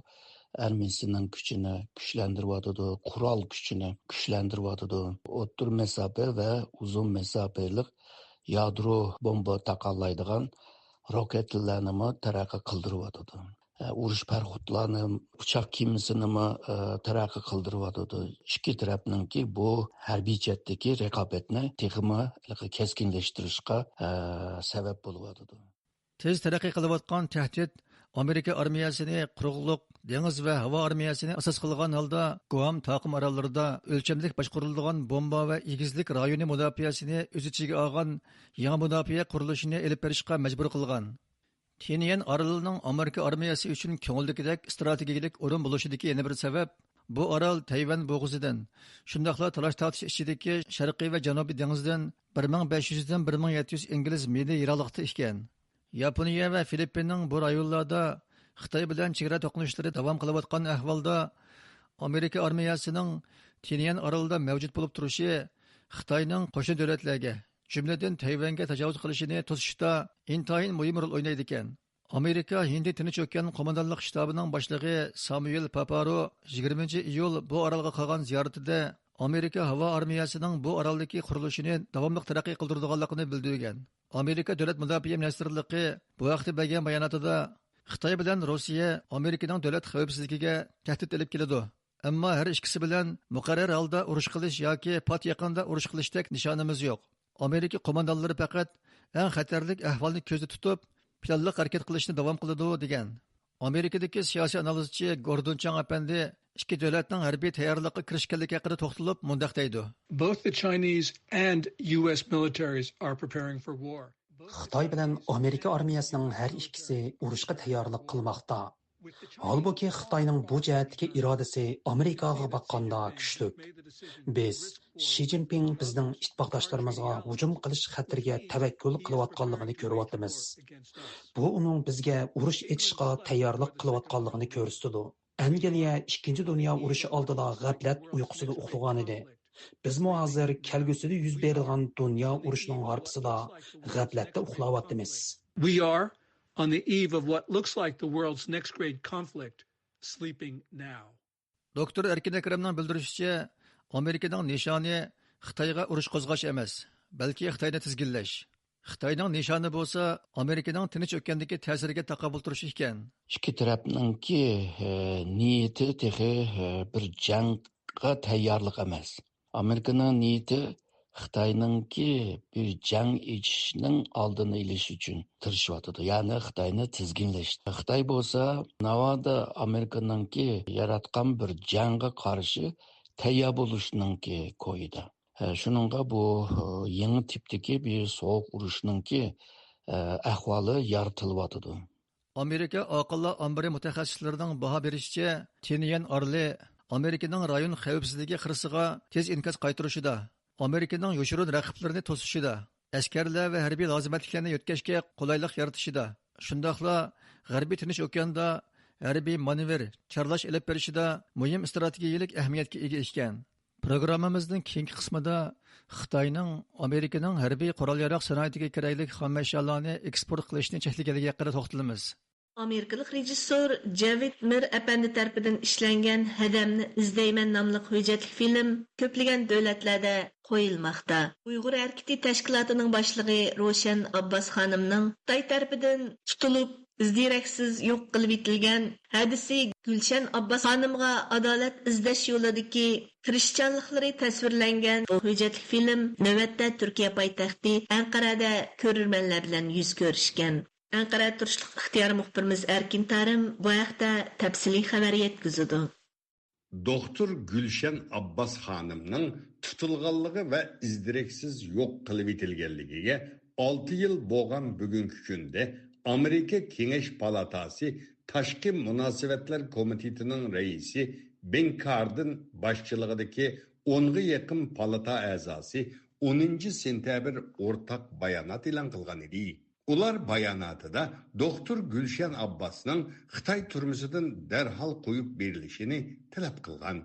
ئارمىيىسىنىڭ كۈچىنى كۈچلەندۈرۈۋاتىدۇ، قورال كۈچىنى كۈچلەندۈرۈۋاتىدۇ. ئوتتۇرا مەساپە ۋە ئۇزۇن مەساپىلىك يادرو بومبا تاقاللايدىغان راكېتىلارنىمۇ تەرەققىي قىلدۇرۇۋاتىدۇ. ئۇرۇش پاراخوتلارنى، ئۇچاق كېمىسىنىمۇ، ئە، تەرەققىي قىلدۇرۇۋاتىدۇ. ئىككى تەرەپنىڭكى بۇ ھەربىي جەھەتتىكى رىقابەتنى تېخىمۇ كەسكىنلەشتۈرۈشكە، ئە، سەۋەب بولۇۋاتىدۇ. تېز تەرەققىي قىلىۋاتقان تەھدىت ئامېرىكا ئارمىيەسىنى قۇرۇقلۇق، دېڭىز ۋە ھاۋا ئارمىيەسىنى ئاساس قىلغان ھالدا گۇئام تاقىم ئاراللىرىدا ئۆلچەملىك باشقۇرۇلىدىغان بومبا ۋە ئېگىزلىك رايونى مۇداپىئەسىنى ئۆز ئىچىگە ئالغان يېڭى مۇداپىئە قۇرۇلۇشىنى ئېلىپ بېرىشقا مەجبۇر قىلغان. تيەنئەن ئارىلىنىڭ ئامېرىكا ئارمىيەسى ئۈچۈن كۆڭۈلدىكىدەك ئىستراتېگىيىلىك ئورۇن بولۇشىدىكى يەنە بىر سەۋەب، بۇ ئارال تەيۋەن بوغۇزىدىن، شۇنداقلا تالاش-تارتىش ئىچىدىكى شەرقىي ۋە جەنۇبىي دېڭىزدىن بىر مىڭ بەش يۈزدىن بىر مىڭ يەتتە يۈز ئىنگلىز مىلى يىراقلىقتا ئىكەن. ياپونىيە ۋە فىلىپپىننىڭ بۇ رايونلاردا خىتاي بىلەن چېگرا توقۇنۇشلىرى داۋام قىلىۋاتقان ئەھۋالدا، ئامېرىكا ئارمىيەسىنىڭ تيەنئەن ئارىلىدا مەۋجۇت بولۇپ تۇرۇشى خىتاينىڭ قوشنا دۆلەتلەرگە، جۈملىدىن تەيۋەنگە تاجاۋۇز قىلىشىنى توسۇشتا ئىنتايىن مۇھىم رول ئوينايدىكەن. ئامېرىكا ھىندى تىنچ ئوكيان قوماندانلىق شتابىنىڭ باشلىقى سامۇئېل پاپارو يىگىرمىنچى ئىيۇل بۇ ئارالغا قىلغان زىيارىتىدە ئامېرىكا ھاۋا ئارمىيەسىنىڭ بۇ ئارالدىكى قۇرۇلۇشىنى داۋاملىق تەرەققىي قىلدۇرىدىغانلىقىنى بىلدۈرگەن. ئامېرىكا دۆلەت مۇداپىئە مىنىستىرلىقى بۇ ھەقتە بەرگەن باياناتىدا، خىتاي بىلەن روسىيە ئامېرىكىنىڭ دۆلەت خەۋپسىزلىكىگە تەھدىت ئېلىپ كېلىدۇ. ئەمما ھەر ئىككىسى بىلەن مۇقەررەر ھالدا ئۇرۇش قىلىش ياكى پات يېقىندا ئۇرۇش قىلىشتەك نىشانىمىز يوق. ئامېرىكا قوماندانلىرى پەقەت ئەڭ خەتەرلىك ئەھۋالنى كۆزدە تۇتۇپ، پىلانلىق ھەرىكەت قىلىشنى داۋام قىلىدۇ، دېگەن. ئامېرىكىدىكى سىياسىي ئانالىزچى گوردون چاڭ ئەپەندى ئىككى دۆلەتنىڭ ھەربىي تەييارلىققا كىرىشكەنلىكى ھەققىدە توختىلىپ مۇنداق دەيدۇ. Both the Chinese and U S militaries are preparing for war. خىتاي بىلەن ئامېرىكا ئارمىيەسىنىڭ ھەر ئىككىسى ئۇرۇشقا تەييارلىق قىلماقتا. ھالبۇكى، خىتاينىڭ بۇ جەھەتتىكى ئىرادىسى ئامېرىكاغا باققاندا كۈچلۈك. بىز شى جىنپىڭ بىزنىڭ ئىتتىپاقداشلىرىمىزغا ھۇجۇم قىلىش خەتىرىگە تەۋەككۈل قىلىۋاتقانلىقىنى كۆرۈۋاتىمىز. بۇ ئۇنىڭ بىزگە ئۇرۇش ئېچىشقا تەييارلىق قىلىۋاتقانلىقىنى كۆرسىتىدۇ. ئەنگلىيە ئىككىنچى دۇنيا ئۇرۇشى ئالدىدا غەپلەت ئۇيقۇسىدا ئۇخلىغانىدى. بىزمۇ ھازىر كەلگۈسىدە يۈز بېرىدىغان دۇنيا ئۇرۇشىنىڭ ھارپىسىدا غەپلەتتە ئۇخلاۋاتىمىز. We are on the eve of what looks like the world's next great conflict, sleeping now. دوكتور ئەركىن ئەكرەمنىڭ بىلدۈرۈشىچە، ئامېرىكىنىڭ نىشانى خىتايغا ئۇرۇش قوزغاش ئەمەس، بەلكى خىتاينى تىزگىنلەش. خىتاينىڭ نىشانى بولسا ئامېرىكىنىڭ تىنچ ئۆكەندىكى تەسىرىگە تاقابىل تۇرۇشى ئىكەن. ئىككى تەرەپنىڭكى، ئە، نىيىتى تېخى، ئە، بىر جەڭگە تەييارلىق ئەمەس. ئامېرىكىنىڭ نىيىتى خىتاينىڭكى بىر جەڭ ئېچىشنىڭ ئالدىنى ئېلىش ئۈچۈن تىرىشىۋاتىدۇ، يەنى خىتاينى تىزگىنلەش. خىتاي بولسا ناۋادا ئامېرىكىنىڭكى ياراتقان بىر جەڭگە قارشى تەييار بولۇشنىڭكى كويىدا. ھە، شۇنىڭغا بۇ، ھە، يېڭى تىپتىكى بىر سوغۇق ئۇرۇشنىڭكى، ھە، ئەھۋالى يارىتىلىۋاتىدۇ. ئامېرىكا ئاقىللار ئامبىرى مۇتەخەسسىسلىرىنىڭ باھا بېرىشىچە، تيەنئەن ئارىلى ئامېرىكىنىڭ رايون خەۋپسىزلىكى خىرىسىغا تېز ئىنكاس قايتۇرۇشىدا، ئامېرىكىنىڭ يوشۇرۇن رەقىبلىرىنى توسۇشىدا، ئەسكەرلەر ۋە ھەربىي لازىمەتلىكلەرنى يۆتكەشكە قولايلىق يارىتىشىدا، شۇنداقلا غەربىي تىنچ ئوكياندا ھەربىي مانېۋىر، چارلاش ئېلىپ بېرىشىدا مۇھىم ئىستراتېگىيەلىك ئەھمىيەتكە ئىگە ئىكەن. پروگراممىمىزنىڭ كېيىنكى قىسمىدا خىتاينىڭ ئامېرىكىنىڭ ھەربىي قورال-ياراغ سانائىتىگە كېرەكلىك خام ئەشيالارنى ئېكسپورت قىلىشنى چەكلىگەنلىكى ھەققىدە توختىلىمىز. ئامېرىكىلىق رېژىسسور جېۋىد مىر ئەپەندى تەرىپىدىن ئىشلەنگەن ھەدەمنى ئىزدەيمەن ناملىق ھۆججەتلىك فىلىم كۆپلىگەن دۆلەتلەردە قويۇلماقتا. ئۇيغۇر ھەرىكىتى تەشكىلاتىنىڭ باشلىقى روشەن ئابباس خانىمنىڭ خىتاي تەرىپىدىن تۇتۇلۇپ، ئىز-دېرەكسىز يوق قىلىۋېتىلگەن ھەدىسى گۈلشەن ئابباس خانىمغا ئادالەت ئىزدەش يولىدىكى تىرىشچانلىقلىرى تەسۋىرلەنگەن بۇ ھۆججەتلىك فىلىم نۆۋەتتە تۈركىيە پايتەختى ئەنقەرەدە كۆرۈرمەنلەر بىلەن يۈز كۆرۈشكەن. ئەنقەرەدە تۇرۇشلۇق ئىختىيارىي مۇخبىرىمىز ئەركىن تارىم بۇ ھەقتە تەپسىلىي خەۋەر يەتكۈزىدۇ. دوختۇر گۈلشەن ئابباس خانىمنىڭ تۇتۇلغانلىقى ۋە ئىز-دېرەكسىز يوق قىلىۋېتىلگەنلىكىگە ئالتە يىل بولغان بۈگۈنكى كۈندە ئامېرىكا كېڭەش پالاتاسى تاشقى مۇناسىۋەتلەر كومىتېتىنىڭ رەئىسى بېن كاردىن باشچىلىقىدىكى ئونغا يېقىن پالاتا ئەزاسى ئونىنچى سېنتەبىر ئورتاق بايانات ئېلان قىلغان ئىدى. ئۇلار باياناتىدا دوختۇر گۈلشەن ئابباسنىڭ خىتاي تۈرمىسىدىن دەرھال قويۇپ بېرىلىشىنى تەلەپ قىلغان.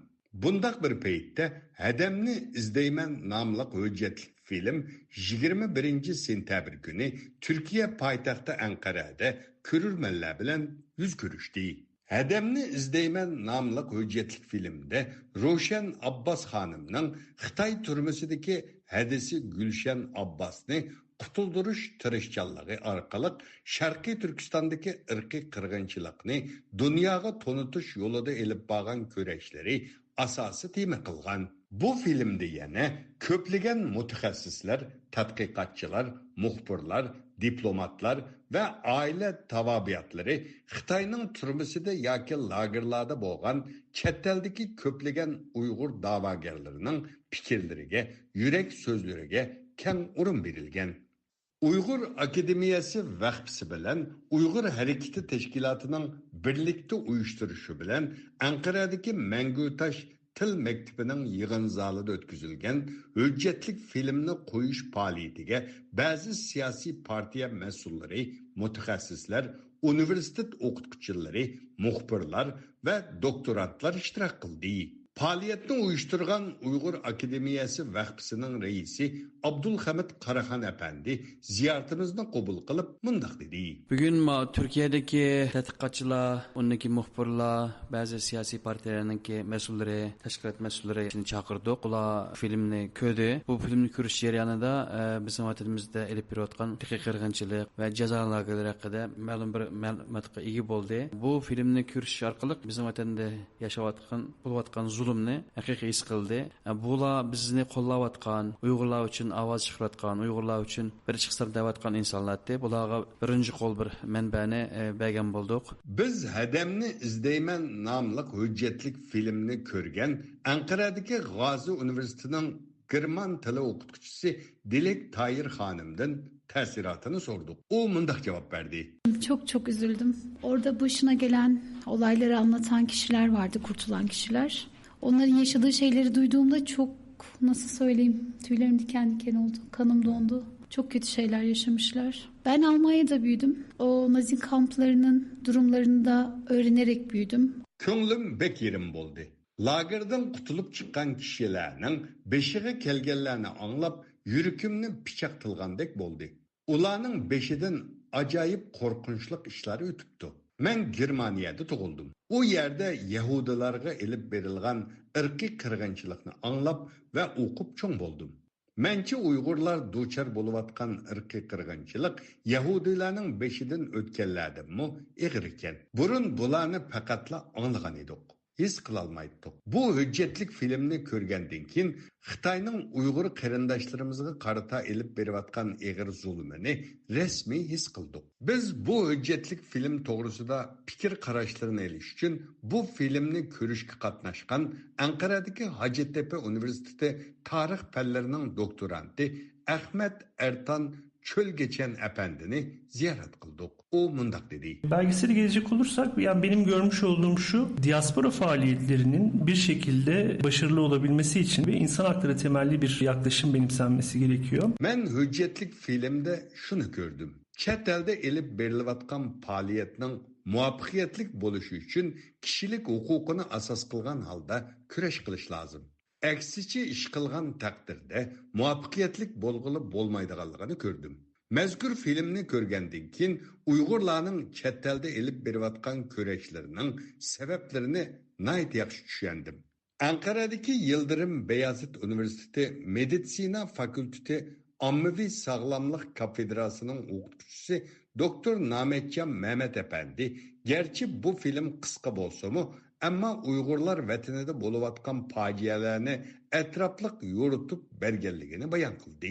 بۇنداق بىر پەيتتە ھەدەمنى ئىزدەيمەن ناملىق ھۆججەتلىك فىلىم يىگىرمە بىرىنچى سېنتەبىر كۈنى تۈركىيە پايتەختى ئەنقەرەدە كۆرۈرمەنلەر بىلەن يۈز كۆرۈشتى. ھەدەمنى ئىزدەيمەن ناملىق ھۆججەتلىك فىلىمدە روشەن ئابباس خانىمنىڭ خىتاي تۈرمىسىدىكى ھەدىسى گۈلشەن ئابباسنى قۇتۇلدۇرۇش تىرىشچانلىقى ئارقىلىق شەرقىي تۈركىستاندىكى ئىرقىي قىرغىنچىلىقنى دۇنياغا تونۇتۇش يولىدا ئېلىپ بارغان كۈرەشلىرى ئاساسىي تېما قىلغان. بۇ فىلىمدە يەنە كۆپلىگەن مۇتەخەسسىسلەر، تەتقىقاتچىلار، مۇخبىرلار، دىپلوماتلار ۋە ئائىلە تاۋابىئاتلىرى خىتاينىڭ تۈرمىسىدە ياكى لاگېرلاردا بولغان چەت ئەلدىكى كۆپلىگەن ئۇيغۇر داۋاگەرلىرىنىڭ پىكىرلىرىگە، يۈرەك سۆزلىرىگە كەڭ ئورۇن بېرىلگەن. ئۇيغۇر ئاكادېمىيەسى ۋەخپىسى بىلەن ئۇيغۇر ھەرىكىتى تەشكىلاتىنىڭ بىرلىكتە ئۇيۇشتۇرۇشى بىلەن ئەنقەرەدىكى مەڭگۈ تاش تىل مەكتىپىنىڭ يىغىن زالىدا ئۆتكۈزۈلگەن ھۆججەتلىك فىلىمنى قويۇش پائالىيىتىگە بەزى سىياسىي پارتىيە مەسئۇللىرى، مۇتەخەسسىسلەر، ئۇنىۋېرسىتېت ئوقۇتقۇچىلىرى، مۇخبىرلار ۋە دوكتورانتلار ئىشتىراك قىلدى. پائالىيەتنى ئۇيۇشتۇرغان ئۇيغۇر ئاكادېمىيەسى ۋەخپىسىنىڭ رەئىسى ئابدۇلخەمىت قاراخان ئەپەندى زىيارىتىمىزنى قوبۇل قىلىپ مۇنداق دېدى. بۈگۈن ما تۈركىيەدىكى تەتقىقاتچىلار، ئۇندىكى مۇخبىرلار، بەزى سىياسىي پارتىيەلەرنىڭكى مەسئۇللىرى، تەشكىلات مەسئۇللىرىنى چاقىردۇق. ئۇلار فىلىمنى كۆردى. بۇ فىلىمنى كۆرۈش جەريانىدا، ئە، بىزنىڭ ۋەتىنىمىزدە ئېلىپ بېرىلىۋاتقان ئىرقىي قىرغىنچىلىق ۋە جازا لاگېرلىرى ھەققىدە مەلۇم بىر مەلۇماتقا ئىگە بولدى. بۇ فىلىمنى كۆرۈش ئارقىلىق بىزنىڭ ۋەتەندە ياشاۋاتقان، بولۇۋاتقان زۇلۇمنى ھەقىقىي ھېس قىلدى. بۇلار بىزنى قوللاۋاتقان، ئۇيغۇرلار ئۈچۈن ئاۋاز چىقىرىۋاتقان، ئۇيغۇرلار ئۈچۈن بىر چىقسام دەۋاتقان ئىنسانلارتى. بۇلارغا بىرىنچى قول بىر مەنبەنى، ئە، بەرگەن بولدۇق. بىز ھەدەمنى ئىزدەيمەن ناملىق ھۆججەتلىك فىلىمنى كۆرگەن ئەنقەرەدىكى غازى ئۇنىۋېرسىتېتىنىڭ گېرمان تىلى ئوقۇتقۇچىسى دىلېك تايىر خانىمدىن تەسىراتىنى سورىدۇق. ئۇ مۇنداق جاۋاب بەردى. Çok çok üzüldüm. Orada başına gelen olayları anlatan kişiler vardı, kurtulan kişiler. Onların yaşadığı şeyleri duyduğumda çok, nasıl söyleyeyim, tüylerim diken diken oldu, kanım dondu. Çok kötü şeyler yaşamışlar. Ben Almanya'da büyüdüm. O Nazi kamplarının durumlarını da öğrenerek büyüdüm. كۆڭلۈم بەك يېرىم بولدى. لاگېردىن قۇتۇلۇپ چىققان كىشىلەرنىڭ بېشىغا كەلگەنلەرنى ئاڭلاپ، يۈرىكىمنى پىچاق تىلغاندەك بولدى. ئۇلارنىڭ بېشىدىن ئاجايىپ قورقۇنچلۇق ئىشلار ئۆتۈپتۇ. مەن گېرمانىيەدە تۇغۇلدۇم. ئۇ يەردە يەھۇدىيلارغا ئېلىپ بېرىلغان ئىرقىي قىرغىنچىلىقنى ئاڭلاپ ۋە ئوقۇپ چوڭ بولدۇم. مەنچە ئۇيغۇرلار دۇچار بولۇۋاتقان ئىرقىي قىرغىنچىلىق يەھۇدىيلارنىڭ بېشىدىن ئۆتكەنلەردىنمۇ ئېغىر ئىكەن. بۇرۇن بۇلارنى پەقەتلا ئاڭلىغان ئىدۇق، ھېس قىلالمايتتۇق. بۇ ھۆججەتلىك فىلىمنى كۆرگەندىن كېيىن، خىتاينىڭ ئۇيغۇر قېرىنداشلىرىمىزغا قارىتا ئېلىپ بېرىۋاتقان ئېغىر زۇلۇمىنى رەسمىي ھېس قىلدۇق. بىز بۇ ھۆججەتلىك فىلىم توغرىسىدا پىكىر قاراشلىرىنى ئېلىش ئۈچۈن بۇ فىلىمنى كۆرۈشكە قاتناشقان ئەنقەرەدىكى ھاجەتتەپە ئۇنىۋېرسىتېتى تارىخ پەنلىرىنىڭ دوكتورانتى ئەخمەت ئەرتان چۆلگېچەن ئەپەندىنى زىيارەت قىلدۇق. ئۇ مۇنداق دېدى. Belgesele gelecek olursak, yani benim görmüş olduğum şu, diaspora faaliyetlerinin bir şekilde başarılı olabilmesi için ve insan hakları temelli bir yaklaşım benimsenmesi gerekiyor. مەن ھۆججەتلىك فىلىمدە شۇنى كۆردۈم. چەت ئەلدە ئېلىپ بېرىلىۋاتقان پائالىيەتنىڭ مۇۋەپپەقىيەتلىك بولۇشى ئۈچۈن كىشىلىك ھوقۇقىنى ئاساس قىلغان ھالدا كۈرەش قىلىش لازىم. ئەكسىچە ئىش قىلغان تەقدىردە مۇۋەپپەقىيەتلىك بولغىلى بولمايدىغانلىقىنى كۆردۈم. مەزكۇر فىلىمنى كۆرگەندىن كېيىن، ئۇيغۇرلارنىڭ چەت ئەلدە ئېلىپ بېرىۋاتقان كۈرەشلىرىنىڭ سەۋەبلىرىنى ناھايىتى ياخشى چۈشەندىم. ئەنقەرەدىكى يىلدىرىم بەيازىت ئۇنىۋېرسىتېتى مېدىتسىنا فاكۇلتېتى ئاممىۋى ساغلاملىق كافېدراسىنىڭ ئوقۇتقۇچىسى دوكتور نامەتجان مەمەت ئەپەندى، گەرچە بۇ فىلىم قىسقا بولسىمۇ، ئەمما ئۇيغۇرلار ۋەتىنىدە بولۇۋاتقان پاجىئەلەرنى ئەتراپلىق يورۇتۇپ بەرگەنلىكىنى بايان قىلدى.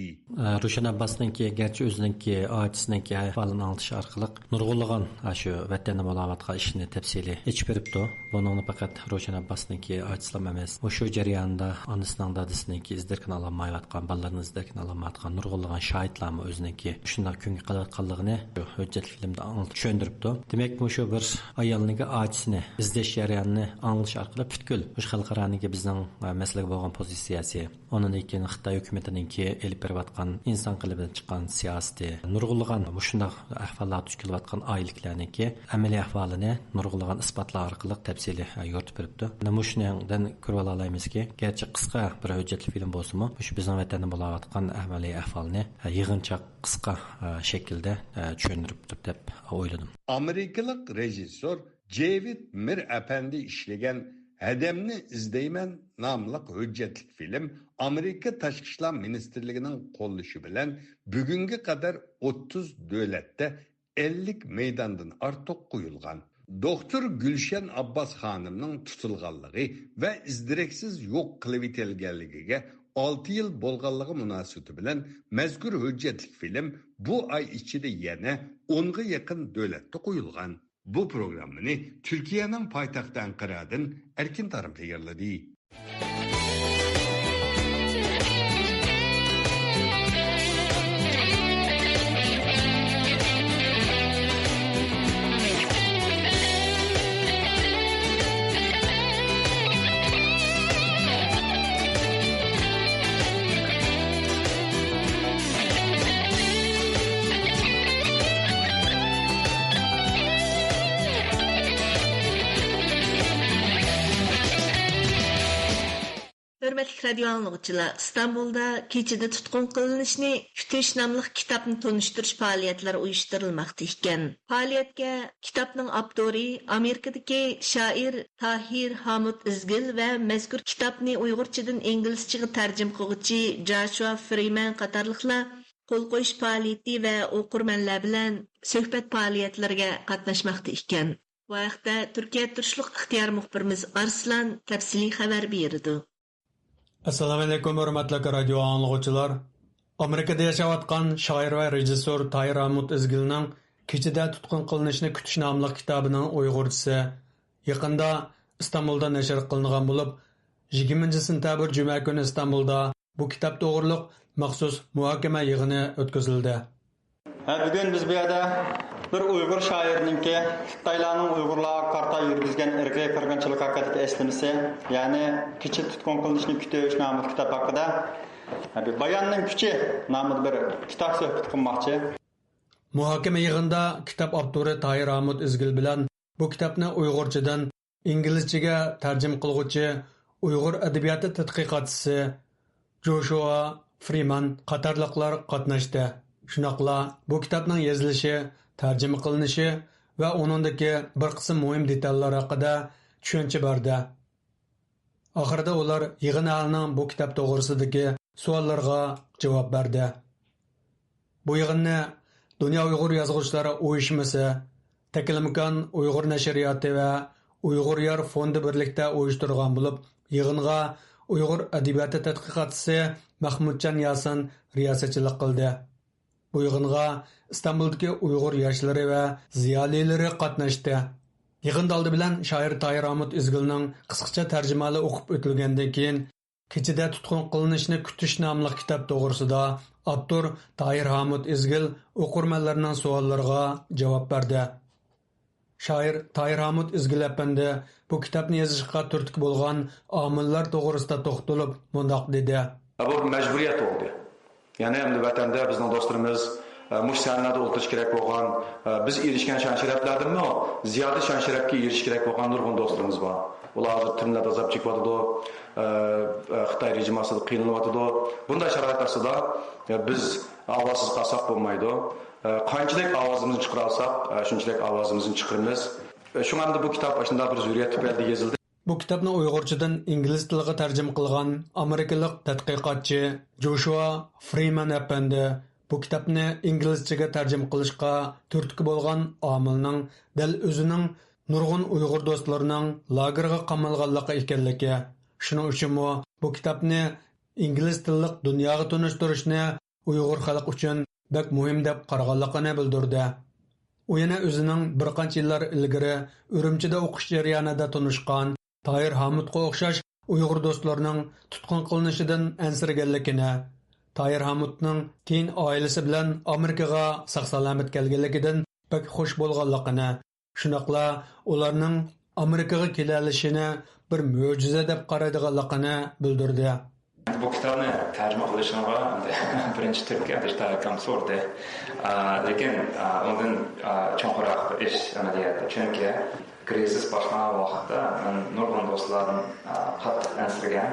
روشەن ئابباسنىڭكى، گەرچە ئۆزىنىڭكى ئاچىسىنىڭكى ئەھۋالىنى ئاڭلىتىش ئارقىلىق نۇرغۇنلىغان شۇ ۋەتەندە بولاۋاتقان ئىشنى تەپسىلىي ئېچىپ بېرىپتۇ. بۇنىڭنى پەقەت روشەن ئابباسنىڭكى ئاچىسىلام ئەمەس، مۇشۇ جەرياندا ئانىسىنىڭ، دادىسىنىڭكى ئىز دېرىكىنى ئالالمايۋاتقان، بالىلىرىنىڭ ئىز دېرىكىنى ئالالمايۋاتقان نۇرغۇنلىغان شاھىتلارمۇ ئۆزىنىڭكى شۇنداق كۈنگە قېلىۋاتقانلىقىنى شۇ ھۆججەتلىك فىلىمدا ئاڭلىتىپ چۈشەندۈرۈپتۇ. دېمەك، مۇشۇ بىر ئايالنىڭكى ئاچىسىنى ئىزدەش جەريانىنى ئاڭلىتىش ئارقىلىق پۈتكۈل مۇشۇ خەلقئارانىڭكى بىزنىڭ، ئە، مەسىلىگە بولغان پوزىتسىيەسى، ئۇنىڭدىن كېيىن خىتاي ھۆكۈمىتىنىڭكى ئېلىپ بېرىۋاتقان ئىنسان قېلىبىدىن چىققان سىياسىتى، نۇرغۇنلىغان مۇشۇنداق ئەھۋاللارغا دۇچ كېلىۋاتقان ئائىلىلەرنىڭكى ئەمەلىي ئەھۋالىنى نۇرغۇنلىغان ئىسپاتلار ئارقىلىق تەپسىلىي، ئە، يورۇتۇپ بېرىپتۇ. مانا مۇشۇنىڭدىن كۆرۈۋالالايمىزكى، گەرچە قىسقا بىر ھۆججەتلىك فىلىم بولسىمۇ، مۇشۇ بىزنىڭ ۋەتەندە بولاۋاتقان ئەمەلىي ئەھۋالنى، ئە، يىغىنچاق، قىسقا، ئە، شەكىلدە، ئە، چۈشەندۈرۈپتۇ دەپ ئويلىدىم. ئامېرىكىلىق رېژىسسور جېۋىد مىر ئەپەندى ئىشلىگەن ھەدەمنى ئىزدەيمەن ناملىق ھۆججەتلىك فىلىم ئامېرىكا تاشقى ئىشلار مىنىستىرلىكىنىڭ قوللىشى بىلەن بۈگۈنگە قەدەر ئوتتۇز دۆلەتتە ئەللىك مەيداندىن ئارتۇق قويۇلغان. دوختۇر گۈلشەن ئابباس خانىمنىڭ تۇتۇلغانلىقى ۋە ئىز-دېرەكسىز يوق قىلىۋېتىلگەنلىكىگە ئالتە يىل بولغانلىقى مۇناسىۋىتى بىلەن مەزكۇر ھۆججەتلىك فىلىم بۇ ئاي ئىچىدە يەنە ئونغا يېقىن دۆلەتتە قويۇلغان. بۇ پروگراممىنى تۈركىيەنىڭ پايتەختى ئەنقەرەدىن ئەركىن تارىم تەييارلىدى. ھۆرمەتلىك رادىيو ئاڭلىغۇچىلار، ئىستانبۇلدا كېچىدە تۇتقۇن قىلىنىشنى كۈتۈش ناملىق كىتابنى تونۇشتۇرۇش پائالىيەتلىرى ئۇيۇشتۇرۇلماقتا ئىكەن. پائالىيەتكە كىتابنىڭ ئاپتورى، ئامېرىكىدىكى شائىر تاھىر ھامۇت ئىزگىل ۋە مەزكۇر كىتابنى ئۇيغۇرچىدىن ئىنگلىزچىغا تەرجىمە قىلغۇچى جاشۇا فرىمەن قاتارلىقلار قول قويۇش پائالىيىتى ۋە ئوقۇرمەنلەر بىلەن سۆھبەت پائالىيەتلىرىگە قاتناشماقتا ئىكەن. بۇ ھەقتە تۈركىيەدە تۇرۇشلۇق ئىختىيار مۇخبىرىمىز ئارسلان تەپسىلىي خەۋەر بېرىدۇ. ئەسسالامۇئەلەيكۇم، ھۆرمەتلىك رادىيو ئاڭلىغۇچىلار! ئامېرىكىدا ياشاۋاتقان شائىر ۋە رېژىسسور تاھىر ھامۇت ئىزگىلنىڭ كېچىدە تۇتقۇن قىلىنىشنى كۈتۈش ناملىق كىتابىنىڭ ئۇيغۇرچىسى يېقىندا ئىستانبۇلدا نەشر قىلىنغان بولۇپ، يىگىرمىنچى سېنتەبىر جۈمە كۈنى ئىستانبۇلدا بۇ كىتاب توغرۇلۇق مەخسۇس مۇھاكىمە يىغىنى ئۆتكۈزۈلدى. ھە، بۈگۈن بىز بۇ يەردە بىر ئۇيغۇر شائىرىنىڭكى، خىتايلارنىڭ ئۇيغۇرلارغا قارىتا يۈرگۈزگەن ئىرقىي قىرغىنچىلىق ھەققىدىكى ئەسلىمىسى، يەنى كېچە تۇتقۇن قىلىنىشنى كۈتۈش ناملىق كىتاب ھەققىدە، ھە، بىر باياننىڭ كۈچى نامىدا بىر كىتاب سۆھبىتى قىلماقچى. مۇھاكىمە يىغىنىدا كىتاب ئاپتورى تاھىر ھامۇت ئىزگىل بىلەن بۇ كىتابنى ئۇيغۇرچىدىن ئىنگلىزچىگە تەرجىمە قىلغۇچى، ئۇيغۇر ئەدەبىياتى تەتقىقاتچىسى جوشۇئا فرىمان قاتارلىقلار قاتناشتى. شۇنداقلا بۇ كىتابنىڭ يېزىلىشى، تەرجىمە قىلىنىشى ۋە ئۇنىڭدىكى بىر قىسىم مۇھىم دېتاللار ھەققىدە چۈشەنچە بەردى. ئاخىرىدا ئۇلار يىغىن ئەھلىنىڭ بۇ كىتاب توغرىسىدىكى سوئاللىرىغا جاۋاب بەردى. بۇ يىغىننى دۇنيا ئۇيغۇر يازغۇچىلار ئۇيۇشمىسى، تەكلىماكان ئۇيغۇر نەشرىياتى ۋە ئۇيغۇر يار فوندى بىرلىكتە ئۇيۇشتۇرغان بولۇپ، يىغىنغا ئۇيغۇر ئەدەبىياتى تەتقىقاتچىسى مەخمۇتجان ياسىن رىياسەتچىلىك قىلدى. بۇ يىغىنغا ئىستانبۇلدىكى ئۇيغۇر ياشلىرى ۋە زىيالىيلىرى قاتناشتى. يىغىندا ئالدى بىلەن شائىر تاھىر ھامۇت ئىزگىلنىڭ قىسقىچە تەرجىمىھالى ئوقۇپ ئۆتۈلگەندىن كېيىن، كېچىدە تۇتقۇن قىلىنىشنى كۈتۈش ناملىق كىتاب توغرىسىدا ئاپتور تاھىر ھامۇت ئىزگىل ئوقۇرمەنلەرنىڭ سوئاللىرىغا جاۋاب بەردى. شائىر تاھىر ھامۇت ئىزگىل ئەپەندى بۇ كىتابنى يېزىشقا تۈرتكە بولغان ئامىللار توغرىسىدا توختىلىپ مۇنداق دېدى. بۇ مەجبۇرىيەت بولدى. يەنى ئەمدى ۋەتەندە بىزنىڭ دوستلىرىمىز، ئە، مۇشۇ سەھنىلەردە ئولتۇرۇشى كېرەك بولغان، ئە، بىز ئېرىشكەن شان-شەرەپلەردىنمۇ زىيادە شان-شەرەپكە ئېرىشىشى كېرەك بولغان نۇرغۇن دوستلىرىمىز بار. ئۇلار ھازىر تۈرمىلەردە ئازاب چېكىۋاتىدۇ. ئە، ئە، خىتاي رېجىمى ئاستىدا قىينىلىۋاتىدۇ. بۇنداق شارائىت ئاستىدا، ئە، بىز ئاۋازسىز قالساق بولمايدۇ. ئە، قانچىلىك ئاۋازىمىزنى چىقىرالساق، ئە، شۇنچىلىك ئاۋازىمىزنى چىقىرىمىز. ئە، شۇڭا ئەمدى بۇ كىتاب ئاشۇنداق بىر زۆرۈرىيەت تۈپەيلىدىن يېزىلدى. بۇ كىتابنى ئۇيغۇرچىدىن ئىنگلىز تىلىغا تەرجىمە قىلغان ئامېرىكىلىق تەتقىقاتچى جوشۇا فرىمەن ئەپەندى بۇ كىتابنى ئىنگلىزچىگە تەرجىمە قىلىشقا تۈرتكە بولغان ئامىلنىڭ دەل ئۆزىنىڭ نۇرغۇن ئۇيغۇر دوستلىرىنىڭ لاگېرغا قامالغانلىقى ئىكەنلىكى، شۇنىڭ ئۈچۈنمۇ بۇ كىتابنى ئىنگلىز تىللىق دۇنياغا تونۇشتۇرۇشنى ئۇيغۇر خەلقى ئۈچۈن بەك مۇھىم دەپ قارىغانلىقىنى بىلدۈردى. ئۇ يەنە ئۆزىنىڭ بىر قانچە يىللار ئىلگىرى ئۈرۈمچىدە ئوقۇش جەريانىدا تونۇشقان تاھىر ھامۇتقا ئوخشاش ئۇيغۇر دوستلىرىنىڭ تۇتقۇن قىلىنىشىدىن ئەنسىرىگەنلىكىنى، تاھىر ھامۇتنىڭ كېيىن ئائىلىسى بىلەن ئامېرىكىغا ساق-سالامەت كەلگەنلىكىدىن بەك خۇش بولغانلىقىنى، شۇنداقلا ئۇلارنىڭ ئامېرىكىغا كېلەلىشىنى بىر مۆجىزە دەپ قارايدىغانلىقىنى بىلدۈردى. بۇ كىتابنى تەرجىمە قىلىشىڭغا بىرىنچى تۈرتكە ئەبدۇرۇشتى ئاكام سورىدى. ئا، لېكىن، ئا، ئۇندىن، ئا، چوڭقۇراق بىر ئىش ئەمەلىيەتتە. چۈنكى كرىزىس باشلانغان ۋاقىتتا مەن نۇرغۇن دوستلاردىن، ئا، قاتتىق ئەنسىرىگەن.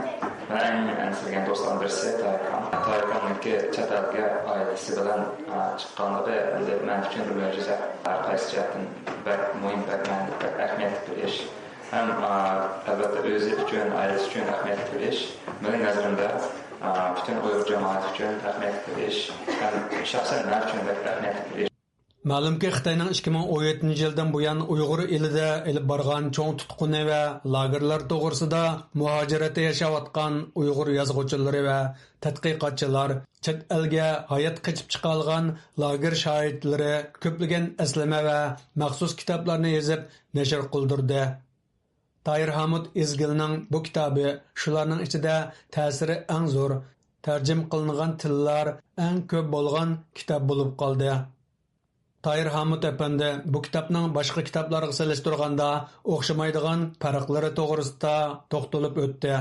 مەن ئەڭ ئەنسىرىگەن دوستلارنىڭ بىرسى تاھىر ئاكام. تاھىر ئاكامنىڭكى چەت ئەلگە ئائىلىسى بىلەن، ئا، چىققانلىقى ئەمدى مەن ئۈچۈن بىر مۆجىزە. ھەر قايسى جەھەتتىن بەك مۇھىم، بەك مەنىلىك، بەك ئەھمىيەتلىك بىر ئىش. ھەم، ئا، ئەلۋەتتە، ئۆزى ئۈچۈن، ئائىلىسى ئۈچۈن ئەھمىيەتلىك بىر ئىش. مېنىڭ نەزىرىمدە، ئا، پۈتۈن ئۇيغۇر جامائىتى ئۈچۈن ئەھمىيەتلىك بىر ئىش. ھەم شەخسەن مەن ئۈچۈن بەك ئەھمىيەتلىك بىر ئىش. مەلۇمكى، خىتاينىڭ ئىككى مىڭ ئون يەتتىنچى يىلدىن بۇيان ئۇيغۇر ئېلىدە ئېلىپ بارغان چوڭ تۇتقۇنى ۋە لاگېرلار توغرىسىدا مۇھاجىرەتتە ياشاۋاتقان ئۇيغۇر يازغۇچىلىرى ۋە تەتقىقاتچىلار چەت ئەلگە ھايات قېچىپ چىقالىغان لاگېر شاھىتلىرى كۆپلىگەن ئەسلىمە ۋە مەخسۇس كىتابلارنى يېزىپ نەشر قىلدۇردى. تاھىر ھامۇت ئىزگىلنىڭ بۇ كىتابى شۇلارنىڭ ئىچىدە تەسىرى ئەڭ زور، تەرجىمە قىلىنغان تىللار ئەڭ كۆپ بولغان كىتاب بولۇپ قالدى. تاھىر ھامۇت ئەپەندى بۇ كىتابنىڭ باشقا كىتابلارغا سېلىشتۇرغاندا ئوخشىمايدىغان پەرقلىرى توغرىسىدا توختىلىپ ئۆتتى.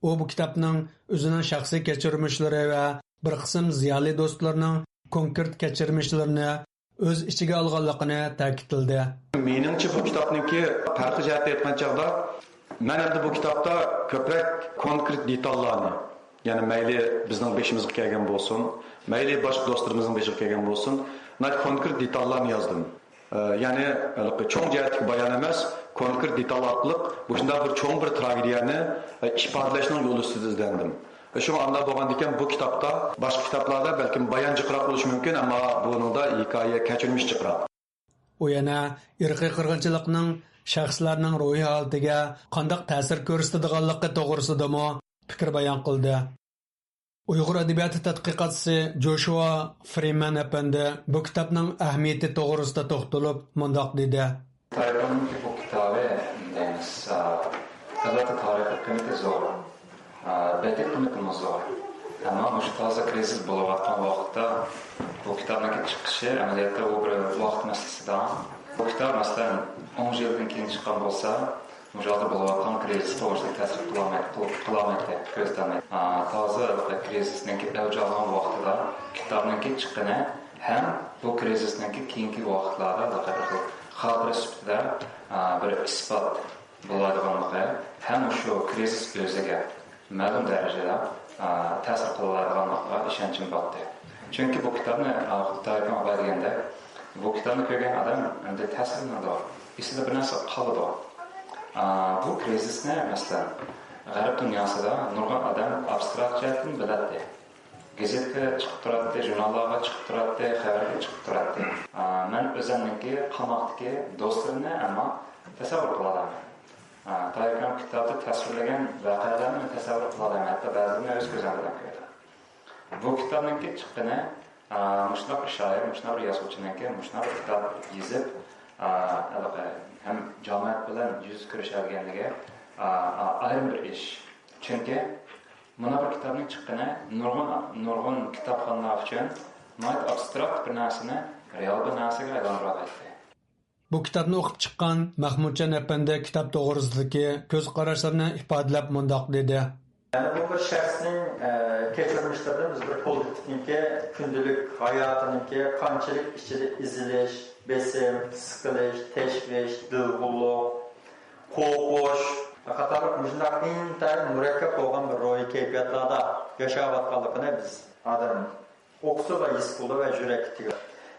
ئۇ بۇ كىتابنىڭ ئۆزىنىڭ شەخسىي كەچۈرمىشلىرى ۋە بىر قىسىم زىيالىي دوستلىرىنىڭ كونكرېت كەچۈرمىشلىرىنى ئۆز ئىچىگە ئالغانلىقىنى تەكىتلىدى. مېنىڭچە، بۇ كىتابنىڭكى پەرقى جەھەتتە ئېيتقان چاغدا، مەن ئەمدى بۇ كىتابتا كۆپرەك كونكرېت دېتاللارنى، يەنى مەيلى بىزنىڭ بېشىمىزغا كەلگەن بولسۇن، مەيلى باشقا دوستلىرىمىزنىڭ بېشىغا كەلگەن بولسۇن، ناھايىتى كونكرېت دېتاللارنى يازدىم. ئە، يەنى ھېلىقى چوڭ جەھەتتىكى بايان ئەمەس، كونكرېت دېتال ئارقىلىق مۇشۇنداق بىر چوڭ بىر تراگېدىيەنى، ئە، ئىپادىلەشنىڭ يولى ئۈستىدە ئىزدەندىم. شۇڭا ئانداق بولغاندىكىن، بۇ كىتابتا باشقا كىتابلاردا بەلكىم بايان جىقراق بولۇشى مۇمكىن، ئەمما بۇنىڭدا ھېكايە، كەچۈرمىش جىقراق. ئۇ يەنە ئىرقىي قىرغىنچىلىقنىڭ شەخسلەرنىڭ روھىي ھالىتىگە قانداق تەسىر كۆرسىتىدىغانلىقى توغرىسىدىمۇ پىكىر بايان قىلدى. ئۇيغۇر ئەدەبىياتى تەتقىقاتچىسى جوشۇا فرىمەن ئەپەندى بۇ كىتابنىڭ ئەھمىيىتى توغرىسىدا توختىلىپ مۇنداق دېدى. تايۋاننىڭ بۇ كىتابى دەيمىز، ئەلۋەتتە، تارىخىي قىممىتى زور، بەدىئىي قىممىتىمۇ زور. ئەمما مۇشۇ تازا كرىزىس بولۇۋاتقان ۋاقىتتا بۇ كىتابنىڭ چىقىشى ئەمەلىيەتتە ئۇ بىر ۋاقىت مەسىلىسىدە. بۇ كىتاب، مەسىلەن، ئون يىلدىن كېيىن چىققان بولسا، مۇشۇ ھازىر بولۇۋاتقان كرىزىس توغرىسىدا تەسىر قىلالمايتتى، قىل-، قىلالمايتتى، كۆرسىتەلمەيتتى. ئا، تازا كرىزىسنىڭكى ئەۋج ئالغان ۋاقتىدا كىتابنىڭكى چىققىنى ھەم بۇ كرىزىسنىڭكى كېيىنكى ۋاقىتلاردا بىر خىل خاتىرە سۈپىتىدە، ئا، بىر ئىسپات بولالايدىغانلىقى ھەم شۇ كرىزىس ئۆزىگە مەلۇم دەرىجىدە، ئا، تەسىر قىلالايدىغانلىقىغا ئىشەنچىم بارتتى. چۈنكى بۇ كىتابنى، ئا، خۇددى تاھىر ئاكا دېگەندەك، بۇ كىتابنى كۆرگەن ئادەم ئەمدى تەسىرلىنىدۇ، ئېسىدە بىر نەرسە قالىدۇ. ئا، بۇ كرىزىسنى، مەسىلەن، غەرب دۇنياسىدا نۇرغۇن ئادەم ئابستراكت جەھەتتىن بىلەتتى. گېزىتكە چىقىپ تۇراتتى، ژۇرناللارغا چىقىپ تۇراتتى، خەۋەرگە چىقىپ تۇراتتى. ئا، مەن ئۆزۈمنىڭكى قاماقتىكى دوستلىرىمنى ئەمما تەسەۋۋۇر قىلالايمەن. ئا، تاھىر ئاكام كىتابتا تەسۋىرلىگەن ۋەقەلەرنى مەن تەسەۋۋۇر قىلالايمەن، ھەتتا بەزىلىرىنى ئۆز كۆزۈم بىلەن كۆردۈم. بۇ كىتابنىڭكى چىققىنى، ئا، مۇشۇنداق بىر شائىر، مۇشۇنداق بىر يازغۇچىنىڭكى مۇشۇنداق بىر كىتاب يېزىپ، ئا، ھېلىقى ھەم جامائەت بىلەن يۈز كۆرۈشەلىگەنلىكى، ئا، ئا، ئايرىم بىر ئىش. چۈنكى مۇنداق بىر كىتابنىڭ چىققىنى نۇرغۇن، نۇرغۇن كىتابخانلار ئۈچۈن ناھايىتى ئابستراكت بىر نەرسىنى رېئال بىر نەرسىگە ئايلاندۇرالايتتى. بۇ كىتابنى ئوقۇپ چىققان مەخمۇتجان ئەپەندى كىتاب توغرىسىدىكى كۆز قاراشلىرىنى ئىپادىلەپ مۇنداق دېدى. يەنى بۇ بىر شەخسنىڭ، ئە، كەچۈرمىشلىرىدىن بىز بىر پوزىتىپنىڭكى كۈندىلىك ھاياتىنىڭكى قانچىلىك ئىچىدە ئېزىلىش، بېسىم، سىقىلىش، تەشۋىش، دىلغۇلۇق، قورقۇش، قاتارلىق مۇشۇنداق ئىنتايىن مۇرەككەپ بولغان بىر روھىي كەيپىياتلاردا ياشاۋاتقانلىقىنى بىز ئادەم ئوقۇسىلا ھېس قىلىدۇ ۋە يۈرەك تىكىلىدۇ.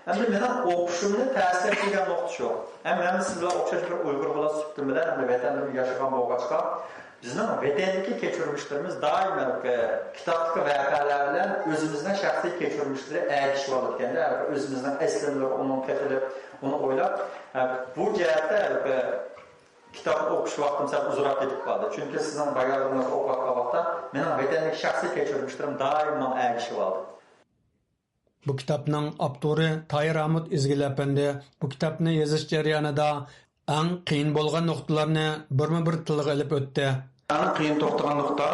ئەمدى مېنىڭ ئوقۇشۇمنى تەسىرلەپ كەلگەن نۇقتا شۇ. ھەم مەن سىز بىلەن ئوخشاش بىر ئۇيغۇر بالىسى سۈپىتىم بىلەن ھەم ۋەتەندىمۇ ياشىغان بولغاچقا، بىزنىڭ ۋەتەندىكى كەچۈرمىشلىرىمىز دائىم ھېلىقى كىتابتىكى ۋەقەلەر بىلەن ئۆزىمىزنىڭ شەخسىي كەچۈرمىشلىرى ئەگىشىۋالىدىكەن-دە، ھېلىقى ئۆزىمىزنىڭ ئەسلىمىلىرىگە ئۇنىڭ قېتىلىپ، ئۇنى ئويلاپ، ھە، بۇ جەھەتتە ھېلىقى كىتابنى ئوقۇش ۋاقتىم سەل ئۇزراق كېتىپ قالدى. چۈنكى سىزنىڭ بايانلىرىڭىزنى ئوقۇۋاتقان ۋاقىتتا مېنىڭ ۋەتەندىكى شەخسىي كەچۈرمىشلىرىم دائىم ماڭا ئەگىشىۋالدى. بۇ كىتابنىڭ ئاپتورى تاھىر ھامۇت ئىزگىل ئەپەندى بۇ كىتابنى يېزىش جەريانىدا ئەڭ قىيىن بولغان نۇقتىلارنى بىرمۇ بىر تىلغا ئېلىپ ئۆتتى. ئەڭ قىيىن توختىغان نۇقتا،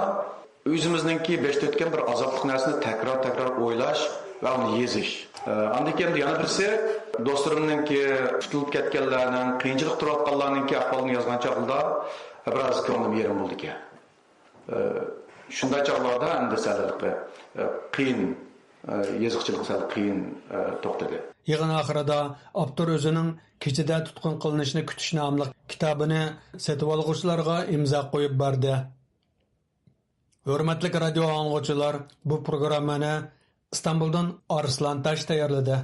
ئۆزىمىزنىڭكى بېشىدا ئۆتكەن بىر ئازابلىق نەرسىنى تەكرار-تەكرار ئويلاش ۋە ئۇنى يېزىش. ئە، ئاندىن كېيىن يەنە بىرسى، دوستلىرىمنىڭكى، قۇتۇلۇپ كەتكەنلەرنىڭ، قىيىنچىلىقتا تۇرۇۋاتقانلارنىڭكى ئەھۋالىنى يازغان چاغدا بىراز كۆڭلۈم يېرىم بولىدىكەن. ئە، شۇنداق چاغلاردا ئەمدى سەل، ئە، قىيىن، ئە، يېزىقچىلىق سەل قىيىن، ئە، توختىدى. يىغىن ئاخىرىدا ئاپتور ئۆزىنىڭ كېچىدە تۇتقۇن قىلىنىشنى كۈتۈش ناملىق كىتابىنى سېتىۋالغۇچىلارغا ئىمزا قويۇپ بەردى. ھۆرمەتلىك رادىيو ئاڭلىغۇچىلار، بۇ پروگراممىنى ئىستانبۇلدىن ئارسلان تاش تەييارلىدى.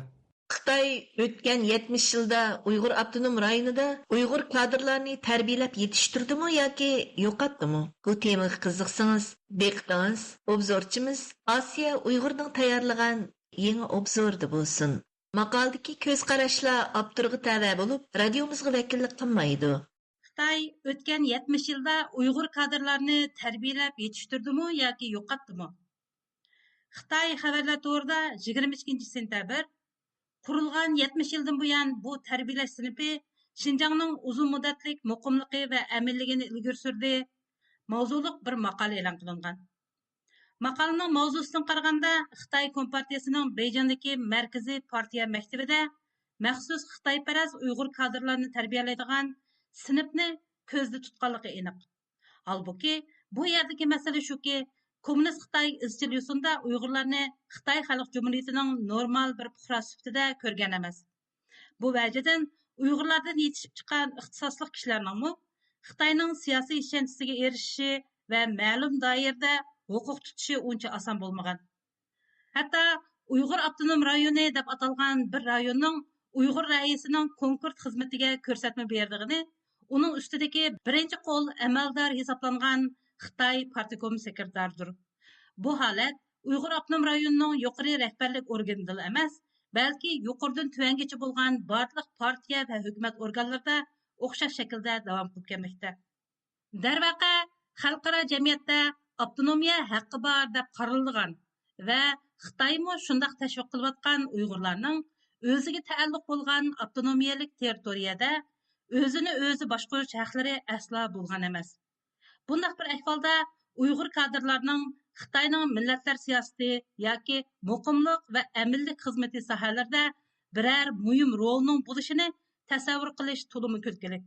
خىتاي ئۆتكەن يەتمىش يىلدا ئۇيغۇر ئاپتونوم رايونىدا ئۇيغۇر كادىرلارنى تەربىيەلەپ يېتىشتۈردىمۇ ياكى يوقاتتىمۇ؟ بۇ تېمىغا قىزىقسىڭىز، دىققىتىڭىز ئوبزورچىمىز ئاسىيە ئۇيغۇرنىڭ تەييارلىغان يېڭى ئوبزورىدا بولسۇن. ماقالىدىكى كۆز قاراشلار ئاپتورغا تەۋە بولۇپ، رادىيومىزغا ۋەكىللىك قىلمايدۇ. خىتاي ئۆتكەن يەتمىش يىلدا ئۇيغۇر كادىرلارنى تەربىيەلەپ يېتىشتۈردىمۇ ياكى يوقاتتىمۇ؟ خىتاي خەۋەرلەر تورىدا يىگىرمە ئىككىنچى سېنتەبىر، قۇرۇلغان يەتمىش يىلدىن بۇيان بۇ تەربىيەلەش سىنىپى شىنجاڭنىڭ ئۇزۇن مۇددەتلىك مۇقىملىقى ۋە ئەمىنلىكىنى ئىلگىرى سۈردى ماۋزۇلۇق بىر ماقالە ئېلان قىلىنغان. ماقالىنىڭ ماۋزۇسىدىن قارىغاندا، خىتاي كومپارتىيىسىنىڭ بېيجىڭدىكى مەركىزىي پارتىيە مەكتىۋىدە مەخسۇس خىتايپەرەس ئۇيغۇر كادىرلارنى تەربىيەلەيدىغان سىنىپنى كۆزدە تۇتقانلىقى ئېنىق. ھالبۇكى، بۇ يەردىكى مەسىلە شۇكى، كوممۇنىست خىتاي ئىزچىل يوسۇندا ئۇيغۇرلارنى خىتاي خەلق جۇمھۇرىيىتىنىڭ نورمال بىر پۇقراسى سۈپىتىدە كۆرگەن ئەمەس. بۇ ۋەجىدىن ئۇيغۇرلاردىن يېتىشىپ چىققان ئىختىساسلىق كىشىلەرنىڭمۇ خىتاينىڭ سىياسىي ئىشەنچىسىگە ئېرىشىشى ۋە مەلۇم دائىرىدە ھوقۇق تۇتۇشى ئۇنچە ئاسان بولمىغان. ھەتتا ئۇيغۇر ئاپتونوم رايونى دەپ ئاتالغان بىر رايوننىڭ ئۇيغۇر رەئىسىنىڭ كونكرېت خىزمىتىگە كۆرسەتمە بېرىدىغىنى ئۇنىڭ ئۈستىدىكى بىرىنچى قول ئەمەلدار ھېسابلانغان خىتاي پارتكوم سېكرېتارىدۇر. بۇ ھالەت ئۇيغۇر ئاپتونوم رايونىنىڭ يۇقىرى رەھبەرلىك ئورگىنىدىلا ئەمەس، بەلكى يۇقىرىدىن تۆۋەنگىچە بولغان بارلىق پارتىيە ۋە ھۆكۈمەت ئورگانلىرىدا ئوخشاش شەكىلدە داۋام قىلىپ كەلمەكتە. دەرۋەقە، خەلقئارا جەمئىيەتتە ئاپتونومىيە ھەققى بار دەپ قارىلىدىغان ۋە خىتايمۇ شۇنداق تەشۋىق قىلىۋاتقان ئۇيغۇرلارنىڭ ئۆزىگە تەئەللۇق بولغان ئاپتونومىيەلىك تېررىتورىيەدە ئۆزىنى ئۆزى باشقۇرۇش ھەقلىرى ئەسلا بولغان ئەمەس. بۇنداق بىر ئەھۋالدا ئۇيغۇر كادىرلارنىڭ خىتاينىڭ مىللەتلەر سىياسىتى ياكى مۇقىملىق ۋە ئەمىنلىك خىزمىتى ساھەلىرىدە بىرەر مۇھىم رولىنىڭ بولۇشىنى تەسەۋۋۇر قىلىش تولىمۇ كۈلكىلىك.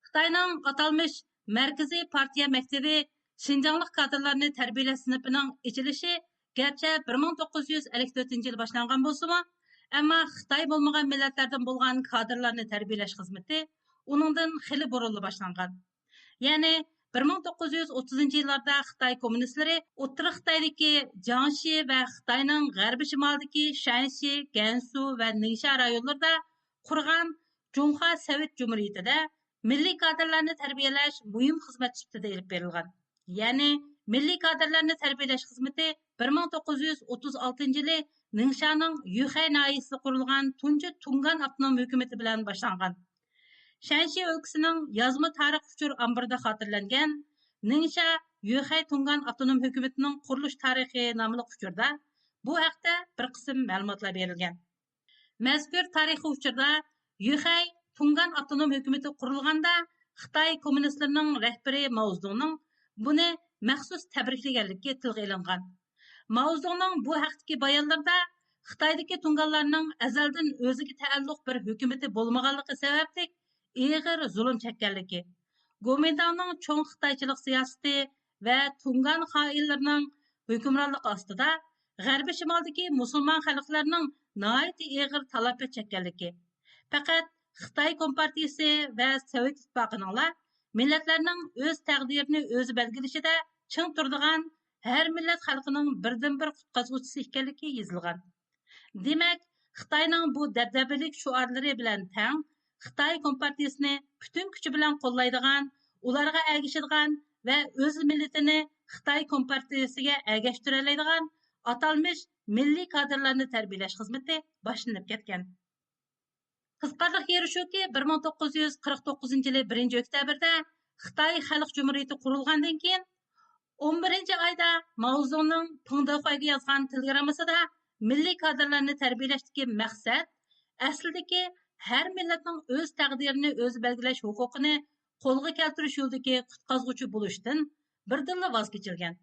خىتاينىڭ ئاتالمىش مەركىزىي پارتىيە مەكتىۋى شىنجاڭلىق كادىرلارنى تەربىيەلەش سىنىپىنىڭ ئېچىلىشى گەرچە بىر مىڭ توققۇز يۈز ئەللىك تۆتىنچى يىلى باشلانغان بولسىمۇ، ئەمما خىتاي بولمىغان مىللەتلەردىن بولغان كادىرلارنى تەربىيەلەش خىزمىتى ئۇنىڭدىن خېلى بۇرۇنلا باشلانغان. يەنى بىر مىڭ توققۇز يۈز ئوتتۇزىنچى يىللاردا خىتاي كوممۇنىستلىرى ئوتتۇرا خىتايدىكى جياڭشى ۋە خىتاينىڭ غەربىي شىمالىدىكى شەنشى، گەنسۇ ۋە نىڭشا رايونلىرىدا قۇرغان جۇڭخۇا سوۋېت جۇمھۇرىيىتىدە مىللىي كادىرلارنى تەربىيەلەش مۇھىم خىزمەت سۈپىتىدە ئېلىپ بېرىلغان. يەنى مىللىي كادىرلارنى تەربىيەلەش خىزمىتى بىر مىڭ توققۇز يۈز ئوتتۇز ئالتىنچى يىلى نىڭشانىڭ يۈخەي ناھىيەسىدە قۇرۇلغان تۇنجى تۇڭگان ئاپتونوم ھۆكۈمىتى بىلەن باشلانغان. شەنشى ئۆلكىسىنىڭ يازما تارىخ ئۇچۇر ئامبىرىدا خاتىرىلەنگەن نىڭشا يۈخەي تۇڭگان ئاپتونوم ھۆكۈمىتىنىڭ قۇرۇلۇش تارىخى ناملىق ئۇچۇردا بۇ ھەقتە بىر قىسىم مەلۇماتلار بېرىلگەن. مەزكۇر تارىخىي ئۇچۇردا يۈخەي تۇڭگان ئاپتونوم ھۆكۈمىتى قۇرۇلغاندا خىتاي كوممۇنىستلىرىنىڭ رەھبىرى ماۋزېدۇڭنىڭ بۇنى مەخسۇس تەبرىكلىگەنلىكى تىلغا ئېلىنغان. ماۋزېدۇڭنىڭ بۇ ھەقتىكى بايانلىرىدا خىتايدىكى تۇڭگانلارنىڭ ئەزەلدىن ئۆزىگە تەئەللۇق بىر ھۆكۈمىتى بولمىغانلىقى سەۋەبلىك ئېغىر زۇلۇم چەككەنلىكى، گومىنداڭنىڭ چوڭ خىتايچىلىق سىياسىتى ۋە تۇڭگان خائىنلىرىنىڭ ھۆكۈمرانلىقى ئاستىدا غەربىي شىمالدىكى مۇسۇلمان خەلقلەرنىڭ ناھايىتى ئېغىر تالاپەت چەككەنلىكى، پەقەت خىتاي كومپارتىيىسى ۋە سوۋېت ئىتتىپاقىنىڭلا مىللەتلەرنىڭ ئۆز تەقدىرىنى ئۆزى بەلگىلىشىدە چىڭ تۇرىدىغان ھەر مىللەت خەلقىنىڭ بىردىنبىر قۇتقازغۇچىسى ئىكەنلىكى يېزىلغان. دېمەك، خىتاينىڭ بۇ دەبدەبىلىك شوئارلىرى بىلەن تەڭ، خىتاي كومپارتىيىسىنى پۈتۈن كۈچى بىلەن قوللايدىغان، ئۇلارغا ئەگىشىدىغان ۋە ئۆز مىللىتىنى خىتاي كومپارتىيىسىگە ئەگەشتۈرەلەيدىغان ئاتالمىش مىللىي كادىرلارنى تەربىيەلەش خىزمىتى باشلىنىپ كەتكەن. قىزىقارلىق يېرى شۇكى، بىر مىڭ توققۇز يۈز قىرىق توققۇزىنچى يىلى بىرىنچى ئۆكتەبىردە خىتاي خەلق جۇمھۇرىيىتى قۇرۇلغاندىن كېيىن، ئون بىرىنچى ئايدا ماۋزۇڭنىڭ پېڭدېخۇەيگە يازغان تېلېگراممىسىدا مىللىي كادىرلارنى تەربىيەلەشتىكى مەقسەت ئەسلىدىكى ھەر مىللەتنىڭ ئۆز تەقدىرىنى ئۆزى بەلگىلەش ھوقۇقىنى قولغا كەلتۈرۈش يولىدىكى قۇتقازغۇچى بولۇشتىن بىردىنلا ۋاز كېچىلگەن.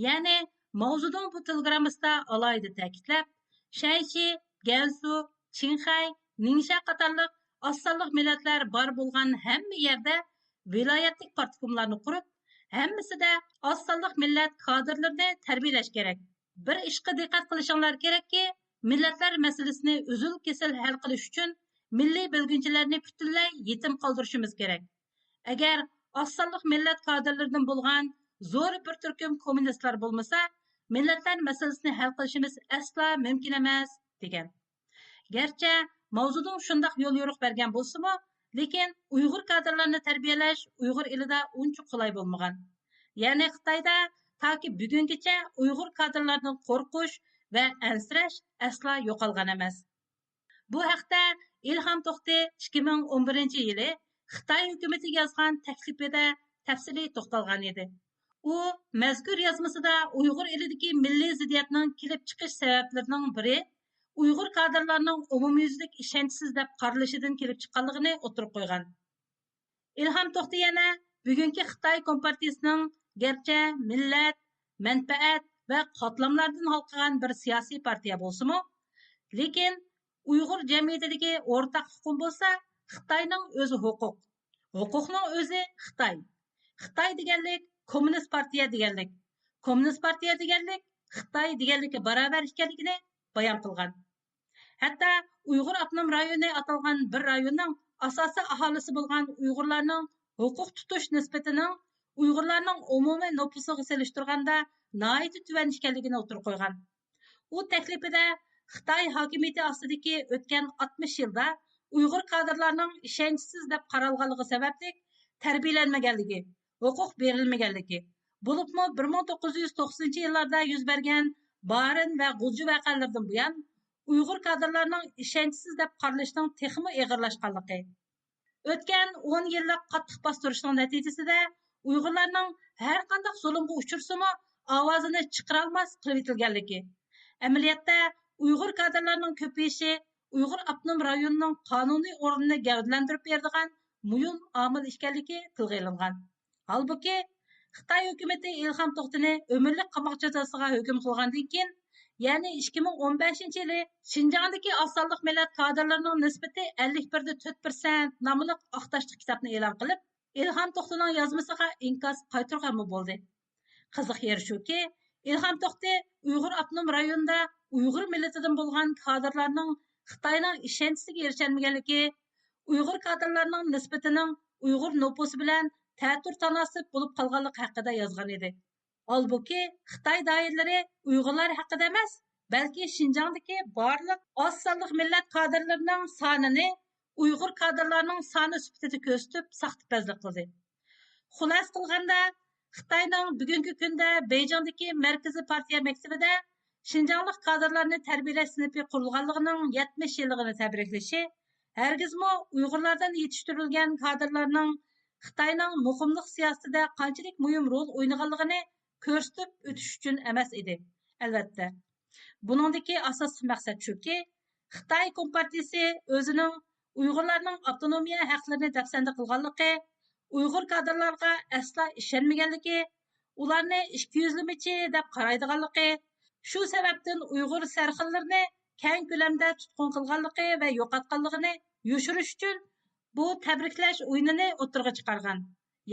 يەنى ماۋزېدۇڭ بۇ تېلېگراممىسىدا ئالاھىدە تەكىتلەپ، شەنشى، گەنسۇ، چىڭخەي، نىڭشا قاتارلىق ئاز سانلىق مىللەتلەر بار بولغان ھەممە يەردە ۋىلايەتلىك پارتكوملارنى قۇرۇپ، ھەممىسىدە ئاز سانلىق مىللەت كادىرلىرىنى تەربىيەلەش كېرەك. بىر ئىشقا دىققەت قىلىشىڭلار كېرەككى، مىللەتلەر مەسىلىسىنى ئۈزۈل-كېسىل ھەل قىلىش ئۈچۈن مىللىي بۆلگۈنچىلەرنى پۈتۈنلەي يېتىم قالدۇرۇشىمىز كېرەك. ئەگەر ئاز سانلىق مىللەت كادىرلىرىدىن بولغان زور بىر تۈركۈم كوممۇنىستلار بولمىسا، مىللەتلەر مەسىلىسىنى ھەل قىلىشىمىز ئەسلا مۇمكىن ئەمەس، دېگەن. گەرچە ماۋزېدۇڭ شۇنداق يوليورۇق بەرگەن بولسىمۇ، لېكىن ئۇيغۇر كادىرلارنى تەربىيەلەش ئۇيغۇر ئېلىدا ئۇنچە قولاي بولمىغان. يەنى خىتايدا تاكى بۈگۈنگىچە ئۇيغۇر كادىرلاردىن قورقۇش ۋە ئەنسىرەش ئەسلا يوقالغان ئەمەس. بۇ ھەقتە ئىلھام توختى ئىككى مىڭ ئون بىرىنچى يىلى خىتاي ھۆكۈمىتىگە يازغان تەكلىپىدە تەپسىلىي توختالغان ئىدى. ئۇ مەزكۇر يازمىسىدا ئۇيغۇر ئېلىدىكى مىللىي زىددىيەتنىڭ كېلىپ چىقىش سەۋەبلىرىنىڭ بىرى ئۇيغۇر كادىرلارنىڭ ئومۇميۈزلۈك ئىشەنچسىز دەپ قارىلىشىدىن كېلىپ چىققانلىقىنى ئوتتۇرىغا قويغان. ئىلھام توختى يەنە بۈگۈنكى خىتاي كومپارتىيىسىنىڭ گەرچە مىللەت، مەنپەئەت ۋە قاتلاملاردىن ھالقىغان بىر سىياسىي پارتىيە بولسىمۇ، لېكىن ئۇيغۇر جەمئىيىتىدىكى ئورتاق ئۇقۇم بولسا خىتاينىڭ ئۆزى ھوقۇق. ھوقۇقنىڭ ئۆزى خىتاي. خىتاي دېگەنلىك كوممۇنىست پارتىيە دېگەنلىك. كوممۇنىست پارتىيە دېگەنلىك خىتاي دېگەنلىككە باراۋەر ئىكەنلىكىنى بايان قىلغان. ھەتتا ئۇيغۇر ئاپتونوم رايونى ئاتالغان بىر رايوننىڭ ئاساسىي ئاھالىسى بولغان ئۇيغۇرلارنىڭ ھوقۇق تۇتۇش نىسبىتىنىڭ ئۇيغۇرلارنىڭ ئومۇمىي نوپۇسىغا سېلىشتۇرغاندا ناھايىتى تۆۋەن ئىكەنلىكىنى ئوتتۇرىغا قويغان. ئۇ تەكلىپىدە خىتاي ھاكىمىيىتى ئاستىدىكى ئۆتكەن ئاتمىش يىلدا ئۇيغۇر كادىرلارنىڭ ئىشەنچسىز دەپ قارالغانلىقى سەۋەبلىك تەربىيەلەنمىگەنلىكى، ھوقۇق بېرىلمىگەنلىكى، بولۇپمۇ بىر مىڭ توققۇز يۈز توقسىنىنچى يىللاردا يۈز بەرگەن بارىن ۋە غۇلجا ۋەقەلىرىدىن بۇيان، ئۇيغۇر كادىرلارنىڭ ئىشەنچسىز دەپ قارىلىشىنىڭ تېخىمۇ ئېغىرلاشقانلىقى، ئۆتكەن ئون يىللىق قاتتىق باستۇرۇشنىڭ نەتىجىسىدە ئۇيغۇرلارنىڭ ھەرقانداق زۇلۇمغا ئۇچرىسىمۇ ئاۋازىنى چىقىرالماس قىلىۋېتىلگەنلىكى، ئەمەلىيەتتە ئۇيغۇر كادىرلارنىڭ كۆپىيىشى ئۇيغۇر ئاپتونوم رايونىنىڭ قانۇنىي ئورنىنى گەۋدىلەندۈرۈپ بېرىدىغان مۇھىم ئامىل ئىكەنلىكى تىلغا ئېلىنغان. ھالبۇكى، خىتاي ھۆكۈمىتى ئىلھام توختىنى ئۆمۈرلۈك قاماق جازاسىغا ھۆكۈم قىلغاندىن كېيىن، يەنى ئىككى مىڭ ئون بەشىنچى يىلى شىنجاڭدىكى ئاز سانلىق مىللەت كادىرلىرىنىڭ نىسبىتى ئەللىك بىر دە تۆت پىرسەنت ناملىق ئاق تاشلىق كىتابنى ئېلان قىلىپ، ئىلھام توختىنىڭ يازمىسىغا ئىنكاس قايتۇرغانمۇ بولدى. قىزىق يېرى شۇكى، ئىلھام توختى ئۇيغۇر ئاپتونوم رايونىدا ئۇيغۇر مىللىتىدىن بولغان كادىرلارنىڭ خىتاينىڭ ئىشەنچىسىگە ئېرىشەلمىگەنلىكى، ئۇيغۇر كادىرلارنىڭ نىسبىتىنىڭ ئۇيغۇر نوپۇسى بىلەن تەتۈر تاناسىپ بولۇپ قالغانلىقى ھەققىدە يازغان ئىدى. ھالبۇكى، خىتاي دائىرىلىرى ئۇيغۇرلار ھەققىدە ئەمەس، بەلكى شىنجاڭدىكى بارلىق ئاز سانلىق مىللەت كادىرلىرىنىڭ سانىنى ئۇيغۇر كادىرلارنىڭ سانى سۈپىتىدە كۆرسىتىپ، ساختىپەزلىك قىلدى. خۇلاسە قىلغاندا، خىتاينىڭ بۈگۈنكى كۈندە بېيجىڭدىكى مەركىزىي پارتىيە مەكتىپىدە شىنجاڭلىق كادىرلارنى تەربىيەلەش سىنىپى قۇرۇلغانلىقىنىڭ يەتمىش يىللىقىنى تەبرىكلىشى ھەرگىزمۇ ئۇيغۇرلاردىن يېتىشتۈرۈلگەن كادىرلارنىڭ خىتاينىڭ مۇقىملىق سىياسىتىدە قانچىلىك مۇھىم رول ئوينىغانلىقىنى كۆرسىتىپ ئۆتۈش ئۈچۈن ئەمەس ئىدى. ئەلۋەتتە، بۇنىڭدىكى ئاساسلىق مەقسەت شۇكى، خىتاي كومپارتىيىسى ئۆزىنىڭ ئۇيغۇرلارنىڭ ئاپتونومىيە ھەقلىرىنى دەپسەندە قىلغانلىقى، ئۇيغۇر كادىرلارغا ئەسلا ئىشەنمىگەنلىكى، ئۇلارنى ئىككى يۈزلىمىچى دەپ قارايدىغانلىقى، شۇ سەۋەبتىن ئۇيغۇر سەرخىللىرىنى كەڭ كۆلەمدە تۇتقۇن قىلغانلىقى ۋە يوقاتقانلىقىنى يوشۇرۇش ئۈچۈن بۇ تەبرىكلەش ئويۇنىنى ئوتتۇرىغا چىقارغان.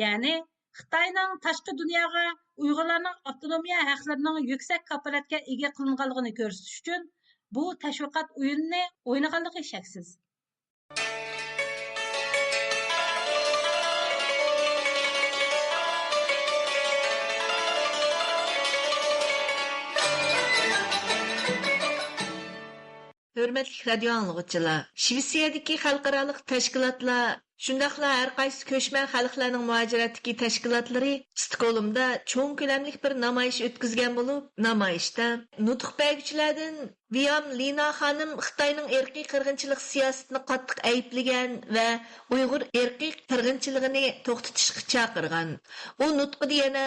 يەنى خىتاينىڭ تاشقى دۇنياغا ئۇيغۇرلارنىڭ ئاپتونومىيە ھەقلىرىنىڭ يۈكسەك كاپالەتكە ئىگە قىلىنغانلىقىنى كۆرسىتىش ئۈچۈن بۇ تەشۋىقات ئويۇنىنى ئوينىغانلىقى شەكسىز. ھۆرمەتلىك رادىيو ئاڭلىغۇچىلار، شىۋېتسىيەدىكى خەلقئارالىق تەشكىلاتلار، شۇنداقلا ھەر قايسى كۆچمەن خەلقلەرنىڭ مۇھاجىرەتتىكى تەشكىلاتلىرى ستوكھولمدا چوڭ كۆلەملىك بىر نامايىش ئۆتكۈزگەن بولۇپ، نامايىشتا نۇتۇق بەرگۈچىلەردىن ۋيام لىنا خانىم خىتاينىڭ ئىرقىي قىرغىنچىلىق سىياسىتىنى قاتتىق ئەيىبلىگەن ۋە ئۇيغۇر ئىرقىي قىرغىنچىلىقىنى توختىتىشقا چاقىرغان. ئۇ نۇتقىدا يەنە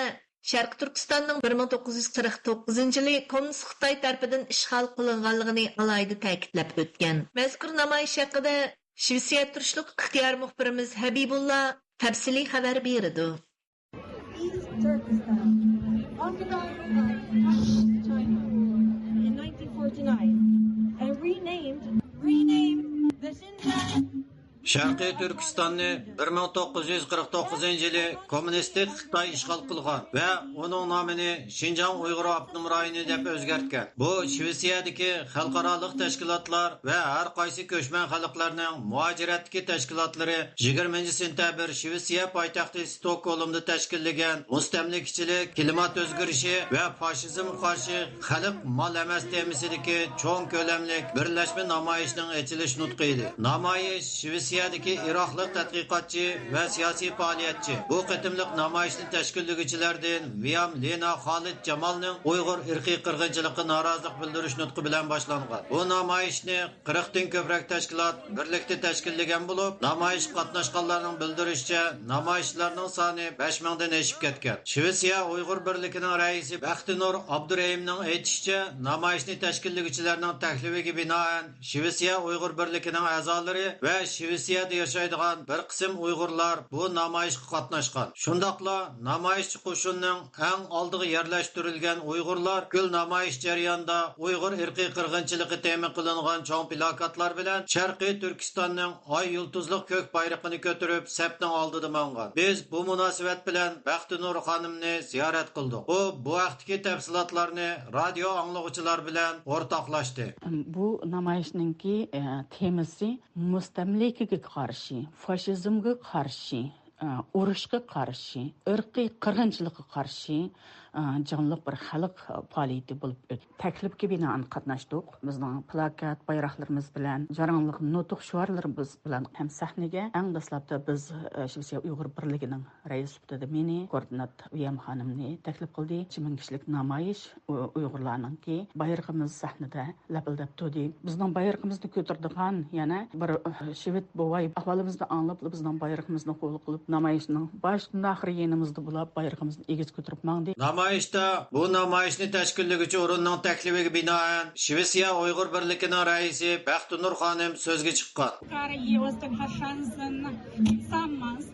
شەرقىي تۈركىستاننىڭ بىر مىڭ توققۇز يۈز قىرىق توققۇزىنچى يىلى كوممۇنىست خىتاي تەرىپىدىن ئىشغال قىلىنغانلىقىنى ئالاھىدە تەكىتلەپ ئۆتكەن. مەزكۇر نامايىش ھەققىدە شىۋېتسىيەدە تۇرۇشلۇق ئىختىيارىي مۇخبىرىمىز ھەبىبۇللا تەپسىلىي خەۋەر بېرىدۇ. East Turkestan, occupied by Communist China in nineteen forty-nine, and renamed, renamed the Xinjiang. شەرقىي تۈركىستاننى بىر مىڭ توققۇز يۈز قىرىق توققۇزىنچى يىلى كوممۇنىستىك خىتاي ئىشغال قىلغان ۋە ئۇنىڭ نامىنى شىنجاڭ ئۇيغۇر ئاپتونوم رايونى دەپ ئۆزگەرتكەن. بۇ شىۋېتسىيەدىكى خەلقئارالىق تەشكىلاتلار ۋە ھەر قايسى كۆچمەن خەلقلەرنىڭ مۇھاجىرەتتىكى تەشكىلاتلىرى يىگىرمىنچى سېنتەبىر شىۋېتسىيە پايتەختى ستوكھولمدا تەشكىللىگەن مۇستەملىكىچىلىك، كىلىمات ئۆزگىرىشى ۋە فاشىزمغا قارشى خەلق مال ئەمەس تېمىسىدىكى چوڭ كۆلەملىك بىرلەشمە نامايىشنىڭ ئېچىلىش نۇتقى ئىدى. نامايىش شىۋېتسىيەدىكى ئىراقلىق تەتقىقاتچى ۋە سىياسىي پائالىيەتچى، بۇ قېتىملىق نامايىشنى تەشكىللىگۈچىلەردىن ۋىيام لىنا خالىد جامالنىڭ ئۇيغۇر ئىرقىي قىرغىنچىلىققا نارازىلىق بىلدۈرۈش نۇتقى بىلەن باشلانغان. بۇ نامايىشنى قىرىقتىن كۆپرەك تەشكىلات بىرلىكتە تەشكىللىگەن بولۇپ، نامايىشقا قاتناشقانلارنىڭ بىلدۈرۈشىچە، نامايىشچىلارنىڭ سانى بەش مىڭدىن ئېشىپ كەتكەن. شىۋېتسىيە ئۇيغۇر بىرلىكىنىڭ رەئىسى بەختىنۇر ئابدۇرېھىمنىڭ ئېيتىشىچە، نامايىشنى تەشكىللىگۈچىلەرنىڭ تەكلىپىگە بىنائەن، شىۋېتسىيە ئۇيغۇر بىرلىكىنىڭ ئەزالىرى ۋە شىۋېتسىيەدە ياشايدىغان بىر قىسىم ئۇيغۇرلار بۇ نامايىشقا قاتناشقان. شۇنداقلا نامايىشچى قوشۇننىڭ ئەڭ ئالدىغا يەرلەشتۈرۈلگەن ئۇيغۇرلار پۈتكۈل نامايىش جەريانىدا ئۇيغۇر ئىرقىي قىرغىنچىلىقى تېما قىلىنغان چوڭ پىلاكاتلار بىلەن شەرقىي تۈركىستاننىڭ ئاي يۇلتۇزلۇق كۆك بايرىقىنى كۆتۈرۈپ، سەپنىڭ ئالدىدا ماڭغان. بىز بۇ مۇناسىۋەت بىلەن بەختىنۇر خانىمنى زىيارەت قىلدۇق. ئۇ بۇ ھەقتىكى تەپسىلاتلارنى رادىيو ئاڭلىغۇچىلار بىلەن ئورتاقلاشتى. بۇ نامايىشنىڭكى، ئە، تېمىسى مۇستەملىكىگە قارشى، فاشىزمغا قارشى، ئە، ئۇرۇشقا قارشى، ئىرقىي قىرغىنچىلىققا قارشى، ئە، جانلىق بىر خەلق پائالىيىتى بولۇپ ئۆتتى. تەكلىپكە بىنائەن قاتناشتۇق. بىزنىڭ پىلاكات، بايراقلىرىمىز بىلەن، جاراڭلىق نۇتۇق شوئارلىرىمىز بىلەن ھەم سەھنىگە ئەڭ دەسلەپتە بىز، ئە، شىۋېتسىيە ئۇيغۇر بىرلىكىنىڭ رەئىسى سۈپىتىدە مېنى، كوردىنات ۋىيەم خانىمنى تەكلىپ قىلدى. نەچچە مىڭ كىشىلىك نامايىش ئۇ-، ئۇيغۇرلارنىڭكى، بايرىقىمىز سەھنىدە لەپىلدەپ تۇردى. بىزنىڭ بايرىقىمىزنى كۆتۈرىدىغان يەنە بىر، ئە، شىۋېت بوۋاي ئەھۋالىمىزنى ئاڭلاپلا بىزنىڭ بايرىقىمىزنى قول قىلىپ، نامايىشنىڭ باشتىن ئاخىر يېنىمىزدا بولاپ، بايرىقىمىزنى ئېگىز كۆتۈرۈپ ماڭدى. نامايىشتا بۇ نامايىشنى تەشكىللىگۈچى ئورۇننىڭ تەكلىپىگە بىنائەن، شىۋېتسىيە ئۇيغۇر بىرلىكىنىڭ رەئىسى بەختىنۇر خانىم سۆزگە چىققان. Kara Yevastan Harshansen, Sammas.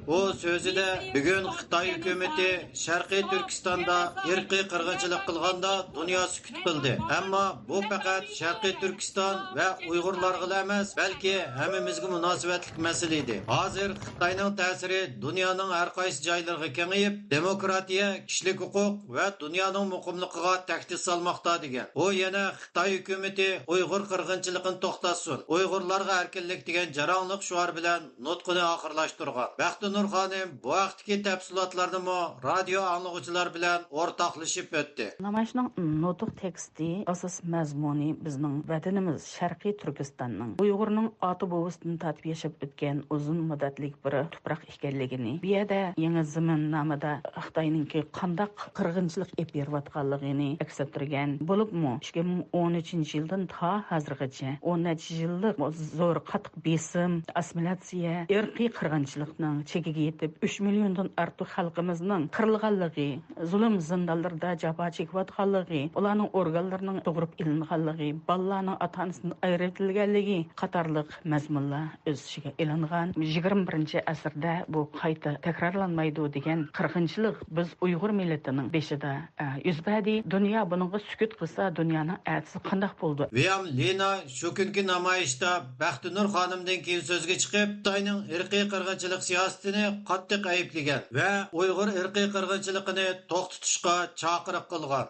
ئۇ سۆزىدە بۈگۈن خىتاي ھۆكۈمىتى شەرقىي تۈركىستاندا ئىرقىي قىرغىنچىلىق قىلغاندا دۇنيا سۈكۈت قىلدى. ئەمما بۇ پەقەت شەرقىي تۈركىستان ۋە ئۇيغۇرلارغىلا ئەمەس، بەلكى ھەممىمىزگە مۇناسىۋەتلىك مەسىلە ئىدى. ھازىر خىتاينىڭ تەسىرى دۇنيانىڭ ھەر قايسى جايلىرىغا كېڭىيىپ، دېموكراتىيە، كىشىلىك ھوقۇق ۋە دۇنيانىڭ مۇقىملىقىغا تەھدىت سالماقتا، دېگەن. ئۇ يەنە خىتاي ھۆكۈمىتى ئۇيغۇر قىرغىنچىلىقىنى توختاتسۇن، ئۇيغۇرلارغا ئەركىنلىك دېگەن جاراڭلىق شوئار بىلەن نۇتقىنى ئاخىرلاشتۇرغان. بەختىنۇر خانىم بۇ ھەقتىكى تەپسىلاتلارنىمۇ رادىيو ئاڭلىغۇچىلار بىلەن ئورتاقلىشىپ ئۆتتى. نامايىشنىڭ نۇتۇق تېكىستى، ئاساس مەزمۇنى بىزنىڭ ۋەتىنىمىز شەرقىي تۈركىستاننىڭ ئۇيغۇرنىڭ ئاتا بوۋىسىدىن تارتىپ ياشاپ ئۆتكەن ئۇزۇن مۇددەتلىك بىر تۇپراق ئىكەنلىكىنى، بۇ يەردە يېڭى زېمىن نامىدا خىتاينىڭكى قانداق قىرغىنچىلىق ئېلىپ بېرىۋاتقانلىقىنى ئەكس ئەتتۈرگەن بولۇپمۇ، ئىككى مىڭ ئون ئۈچىنچى يىلدىن تا ھازىرغىچە ئون نەچچە يىللىق زور قاتتىق بېسىم، ئاسسىمىلياتسىيە، ئىرقىي قىرغىنچىلىقنىڭ چېكىگە يېتىپ، ئۈچ مىليوندىن ئارتۇق خەلقىمىزنىڭ قىرىلغانلىقى، زۇلۇم زىندانلىرىدا جاپا چېكىۋاتقانلىقى، ئۇلارنىڭ ئورگانلىرىنىڭ سۇغۇرۇپ ئېلىنغانلىقى، بالىلارنىڭ ئاتا-ئانىسىدىن ئايرىۋېتىلگەنلىكى قاتارلىق مەزمۇنلار ئۆز ئىچىگە ئېلىنغان. يىگىرمە بىرىنچى ئەسىردە بۇ قايتا تەكرارلانمايدۇ دېگەن قىرغىنچىلىق بىز ئۇيغۇر مىللىتىنىڭ بېشىدا، ئە، يۈز بەردى. دۇنيا بۇنىڭغا سۈكۈت قىلسا، دۇنيانىڭ ئەتىسى قانداق بولىدۇ؟ ۋىيام لىنا شۇ كۈنكى نامايىشتا بەختىنۇر خانىمدىن كېيىن سۆزگە چىقىپ، خىتاينىڭ ئىرقىي قىرغىنچىلىق سىياسىتىنى قاتتىق ئەيىبلىگەن ۋە ئۇيغۇر ئىرقىي قىرغىنچىلىقىنى توختىتىشقا چاقىرىق قىلغان.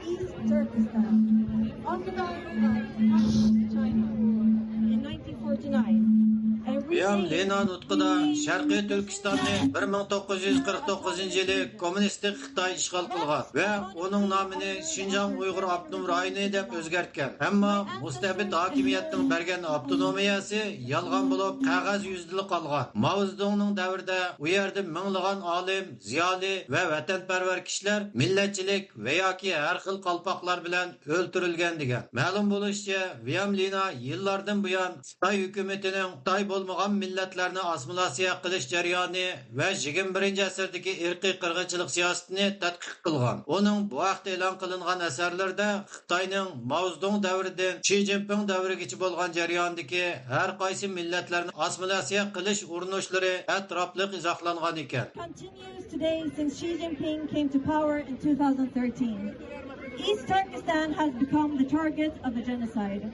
East Turkestan, occupied by Communist China in nineteen forty-nine, and ۋيام لىنا نۇتقىدا شەرقىي تۈركىستاننى بىر مىڭ توققۇز يۈز قىرىق توققۇزىنچى يىلى كوممۇنىستىك خىتاي ئىشغال قىلغان ۋە ئۇنىڭ نامىنى شىنجاڭ ئۇيغۇر ئاپتونوم رايونى دەپ ئۆزگەرتكەن. ئەمما مۇستەبىت ھاكىمىيەتنىڭ بەرگەن ئاپتونومىيەسى يالغان بولۇپ، قەغەز يۈزىدىلا قالغان. ماۋزېدۇڭنىڭ دەۋرىدە ئۇ يەردە مىڭلىغان ئالىم، زىيالىي ۋە ۋەتەنپەرۋەر كىشىلەر مىللەتچىلىك ۋە ياكى ھەر خىل قالپاقلار بىلەن ئۆلتۈرۈلگەن دېگەن. مەلۇم بولۇشىچە، ۋيام لىنا يىللاردىن بۇيان خىتاي ھۆكۈمىتىنىڭ خىتاي بولمىغان مىللەتلەرنى ئاسسىمىلياتسىيە قىلىش جەريانى ۋە يىگىرمە بىرىنچى ئەسىردىكى ئىرقىي قىرغىنچىلىق سىياسىتىنى تەتقىق قىلغان. ئۇنىڭ بۇ ھەقتە ئېلان قىلىنغان ئەسەرلىرىدە خىتاينىڭ ماۋزېدۇڭ دەۋرىدىن شى جىنپىڭ دەۋرىگىچە بولغان جەرياندىكى ھەر قايسى مىللەتلەرنى ئاسسىمىلياتسىيە قىلىش ئۇرۇنۇشلىرى ئەتراپلىق ئىزاھلانغان ئىكەن. Continues today since Xi Jinping came to power in two thousand thirteen. East Turkestan has become the target of a genocide.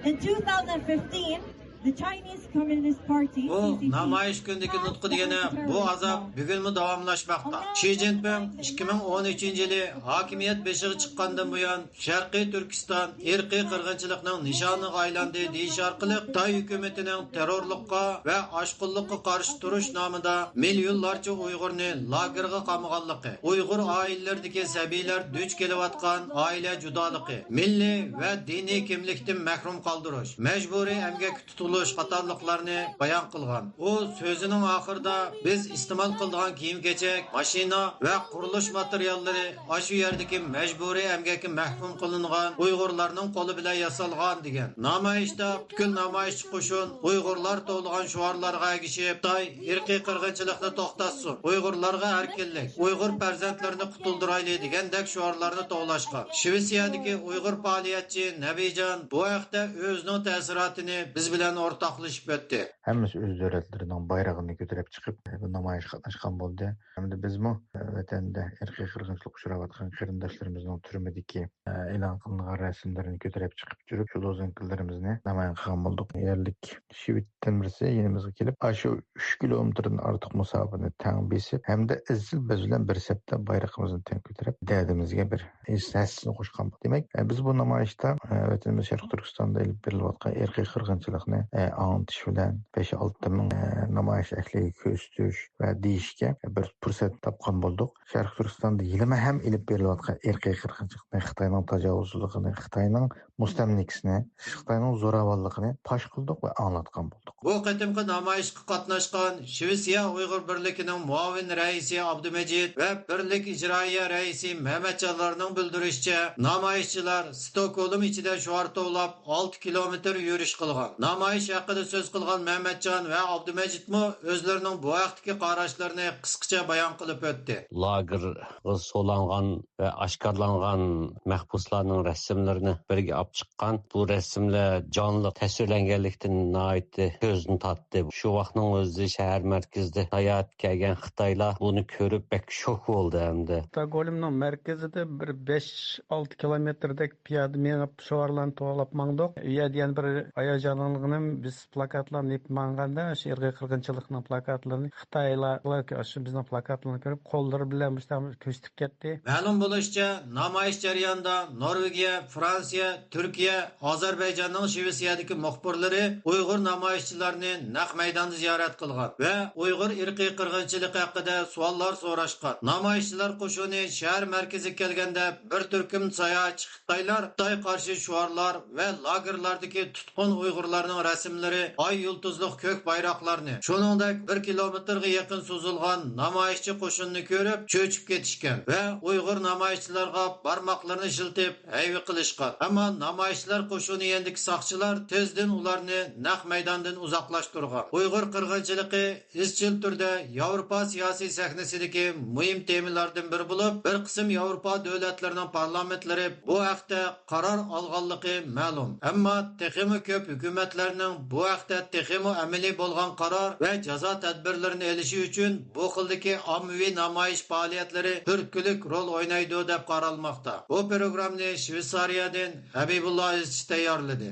In two thousand fifteen, the Chinese Communist Party بۇ نامايىش كۈنىدىكى نۇتقىدا يەنە بۇ ئازاب بۈگۈنمۇ داۋاملاشماقتا. شى جىنپىڭ ئىككى مىڭ ئون ئۈچىنچى يىلى ھاكىمىيەت بېشىغا چىققاندىن بۇيان، شەرقىي تۈركىستان ئىرقىي قىرغىنچىلىقنىڭ نىشانىغا ئايلاندى دېيىش ئارقىلىق، خىتاي ھۆكۈمىتىنىڭ تېررورلۇققا ۋە ئاشقۇنلۇققا قارشى تۇرۇش نامىدا مىليونلارچە ئۇيغۇرنى لاگېرغا قامىغانلىقى، ئۇيغۇر ئائىلىلىرىدىكى سەبىيلەر دۇچ كېلىۋاتقان ئائىلە جۇدالىقى، مىللىي ۋە دىنىي كىملىكتىن مەھرۇم قالدۇرۇش، مەجبۇرىي ئەمگەككە تۇتۇلۇش قاتارلىقلارنى بايان قىلغان. ئۇ سۆزىنىڭ ئاخىرىدا، بىز ئىستېمال قىلىدىغان كىيىم-كېچەك، ماشىنا ۋە قۇرۇلۇش ماتېرىياللىرى ئاشۇ يەردىكى مەجبۇرىي ئەمگەككە مەھكۇم قىلىنغان ئۇيغۇرلارنىڭ قولى بىلەن ياسالغان، دېگەن. نامايىشتا پۈتكۈل نامايىشچى قوشۇن ئۇيغۇرلار توۋلىغان شوئارلارغا ئەگىشىپ، خىتاي ئىرقىي قىرغىنچىلىقنى توختاتسۇن، ئۇيغۇرلارغا ئەركىنلىك، ئۇيغۇر پەرزەنتلىرىنى قۇتۇلدۇرايلى دېگەندەك شوئارلارنى توۋلاشقان. شىۋېتسىيەدىكى ئۇيغۇر پائالىيەتچى نەبىجان بۇ ھەقتە ئۆزىنىڭ تەسىراتىنى بىز بىلەن ئورتاقلىشىپ ئۆتتى. ھەممىسى ئۆز دۆلەتلىرىنىڭ بايرىقىنى كۆتۈرۈپ چىقىپ، بۇ نامايىشقا قاتناشقان بولدى. ھەمدە بىزمۇ، ئە، ۋەتەندە ئىرقىي قىرغىنچىلىققا ئۇچراۋاتقان قېرىنداشلىرىمىزنىڭ تۈرمىدىكى، ئە، ئېلان قىلىنغان رەسىملىرىنى كۆتۈرۈپ چىقىپ يۈرۈپ، شۇ لوزۇنكىلىرىمىزنى نامايان قىلغان بولدۇق. يەرلىك شىۋېت تۈرمىسى يېنىمىزغا كېلىپ، ئاشۇ ئۈچ كىلومېتىردىن ئارتۇق مۇساپىنى تەڭ بېسىپ، ھەمدە ئىزچىل بىز بىلەن بىر سەپتە بايرىقىمىزنى تەڭ كۆتۈرۈپ، دەردىمىزگە بىر ھەسسىسىنى قوشقان بولدى. دېمەك، ئە، بىز بۇ نامايىشتا، ئە، ۋەتىنىمىز شەرقىي تۈركىستاندا ئېلىپ بېرىلىۋاتقان ئىرقىي قىرغىنچىلىقنى، ئە، ئاڭلىتىش بىلەن بەش-ئالتە مىڭ، ئە، نامايىش ئەھلىگە كۆرسىتىش ۋە دېيىشكە بىر پۇرسەت تاپقان بولدۇق. شەرقىي تۈركىستاندا ھېلىمۇ ھەم ئېلىپ بېرىلىۋاتقان ئىرقىي قىرغىنچىلىقنى، خىتاينىڭ تاجاۋۇزچىلىقىنى، خىتاينىڭ مۇستەملىكىسىنى، خىتاينىڭ زوراۋانلىقىنى پاش قىلدۇق ۋە ئاڭلاتقان بولدۇق. بۇ قېتىمقى نامايىشقا قاتناشقان شىۋېتسىيە ئۇيغۇر بىرلىكىنىڭ مۇئاۋىن رەئىسى ئابدۇمەجىت ۋە بىرلىك ئىجرائىيە رەئىسى مەمەتجانلارنىڭ بىلدۈرۈشىچە، نامايىشچىلار ستوكھولم ئىچىدە شوئار توۋلاپ، ئالتە كىلومېتىر يۈرۈش قىلغان. نامايىش ھەققىدە سۆز قىلغان مەمەتجان ۋە ئابدۇمەجىتمۇ ئۆزلىرىنىڭ بۇ ھەقتىكى قاراشلىرىنى قىسقىچە بايان قىلىپ ئۆتتى. لاگېرغا سولانغان ۋە ئاشكارىلانغان مەھبۇسلارنىڭ رەسىملىرىنى بىرگە ئاپ چىققان. بۇ رەسىملەر جانلىق تەسۋىرلەنگەنلىكتىن ناھايىتى كۆزنى تارتتى. شۇ ۋاقىتنىڭ ئۆزى شەھەر مەركىزىدە ساياھەتكە كەلگەن خىتايلار بۇنى كۆرۈپ بەك شوك بولدى ھەمدە. ستوكھولمنىڭ مەركىزىدە بىر بەش-ئالتە كىلومېتىردەك پىيادە مېڭىپ، شوئارلارنى توۋلاپ ماڭدۇق. ئۇ يەردە يەنە بىر ھاياجانلانغىنىم، بىز پلاكاتلارنى ئېلىپ ماڭغاندا، شۇ ئىرقىي قىرغىنچىلىقنىڭ پلاكاتلىرىنى خىتايلار شۇ بىزنىڭ پلاكاتلارنى كۆرۈپ، قوللىرى بىلەن مۇشۇنداق كۆرسىتىپ كەتتى. مەلۇم بولۇشىچە، نامايىش جەريانىدا نورۋېگىيە، فرانسىيە، تۈركىيە، ئازەربەيجاننىڭ شىۋېتسىيەدىكى مۇخبىرلىرى ئۇيغۇر نامايىشچىلارنى نەق مەيداندا زىيارەت قىلغان ۋە ئۇيغۇر ئىرقىي قىرغىنچىلىقى ھەققىدە سوئاللار سوراشقان. نامايىشچىلار قوشۇنى شەھەر مەركىزىگە كەلگەندە، بىر تۈركۈم ساياھەتچى خىتايلار خىتاي قارشى شوئارلار ۋە لاگېرلاردىكى تۇتقۇن ئۇيغۇرلارنىڭ رەسىملىرى ئاي يۇلتۇزلۇق كۆك بايراقلارنى، شۇنىڭدەك بىر كىلومېتىرغا يېقىن سوزۇلغان نامايىشچى قوشۇنىنى كۆرۈپ چۆچۈپ كېتىشكەن ۋە ئۇيغۇر نامايىشچىلارغا بارماقلىرىنى شىلتىپ ھەيۋە قىلىشقان. ئەمما نامايىشچىلار قوشۇنى يېنىدىكى ساقچىلار تېزدىن ئۇلارنى نەق مەيداندىن ئۇزاقلاشتۇرغان. ئۇيغۇر قىرغىنچىلىقى ئىزچىل تۈردە ياۋروپا سىياسىي سەھنىسىدىكى مۇھىم تېمىلاردىن بىرى بولۇپ، بىر قىسىم ياۋروپا دۆلەتلىرىنىڭ پارلامېنتلىرى بۇ ھەقتە قارار ئالغانلىقى مەلۇم. ئەمما تېخىمۇ كۆپ ھۆكۈمەتلەرنىڭ بۇ ھەقتە تېخىمۇ ئەمەلىي بولغان قارار ۋە جازا تەدبىرلىرىنى ئېلىشى ئۈچۈن بۇ خىلدىكى ئاممىۋى نامايىش پائالىيەتلىرى تۈرتكىلىك رول ئوينايدۇ، دەپ قارالماقتا. بۇ پروگراممىنى شۋېتسارىيەدىن ھەبىبۇللا ئىزچى تەييارلىدى.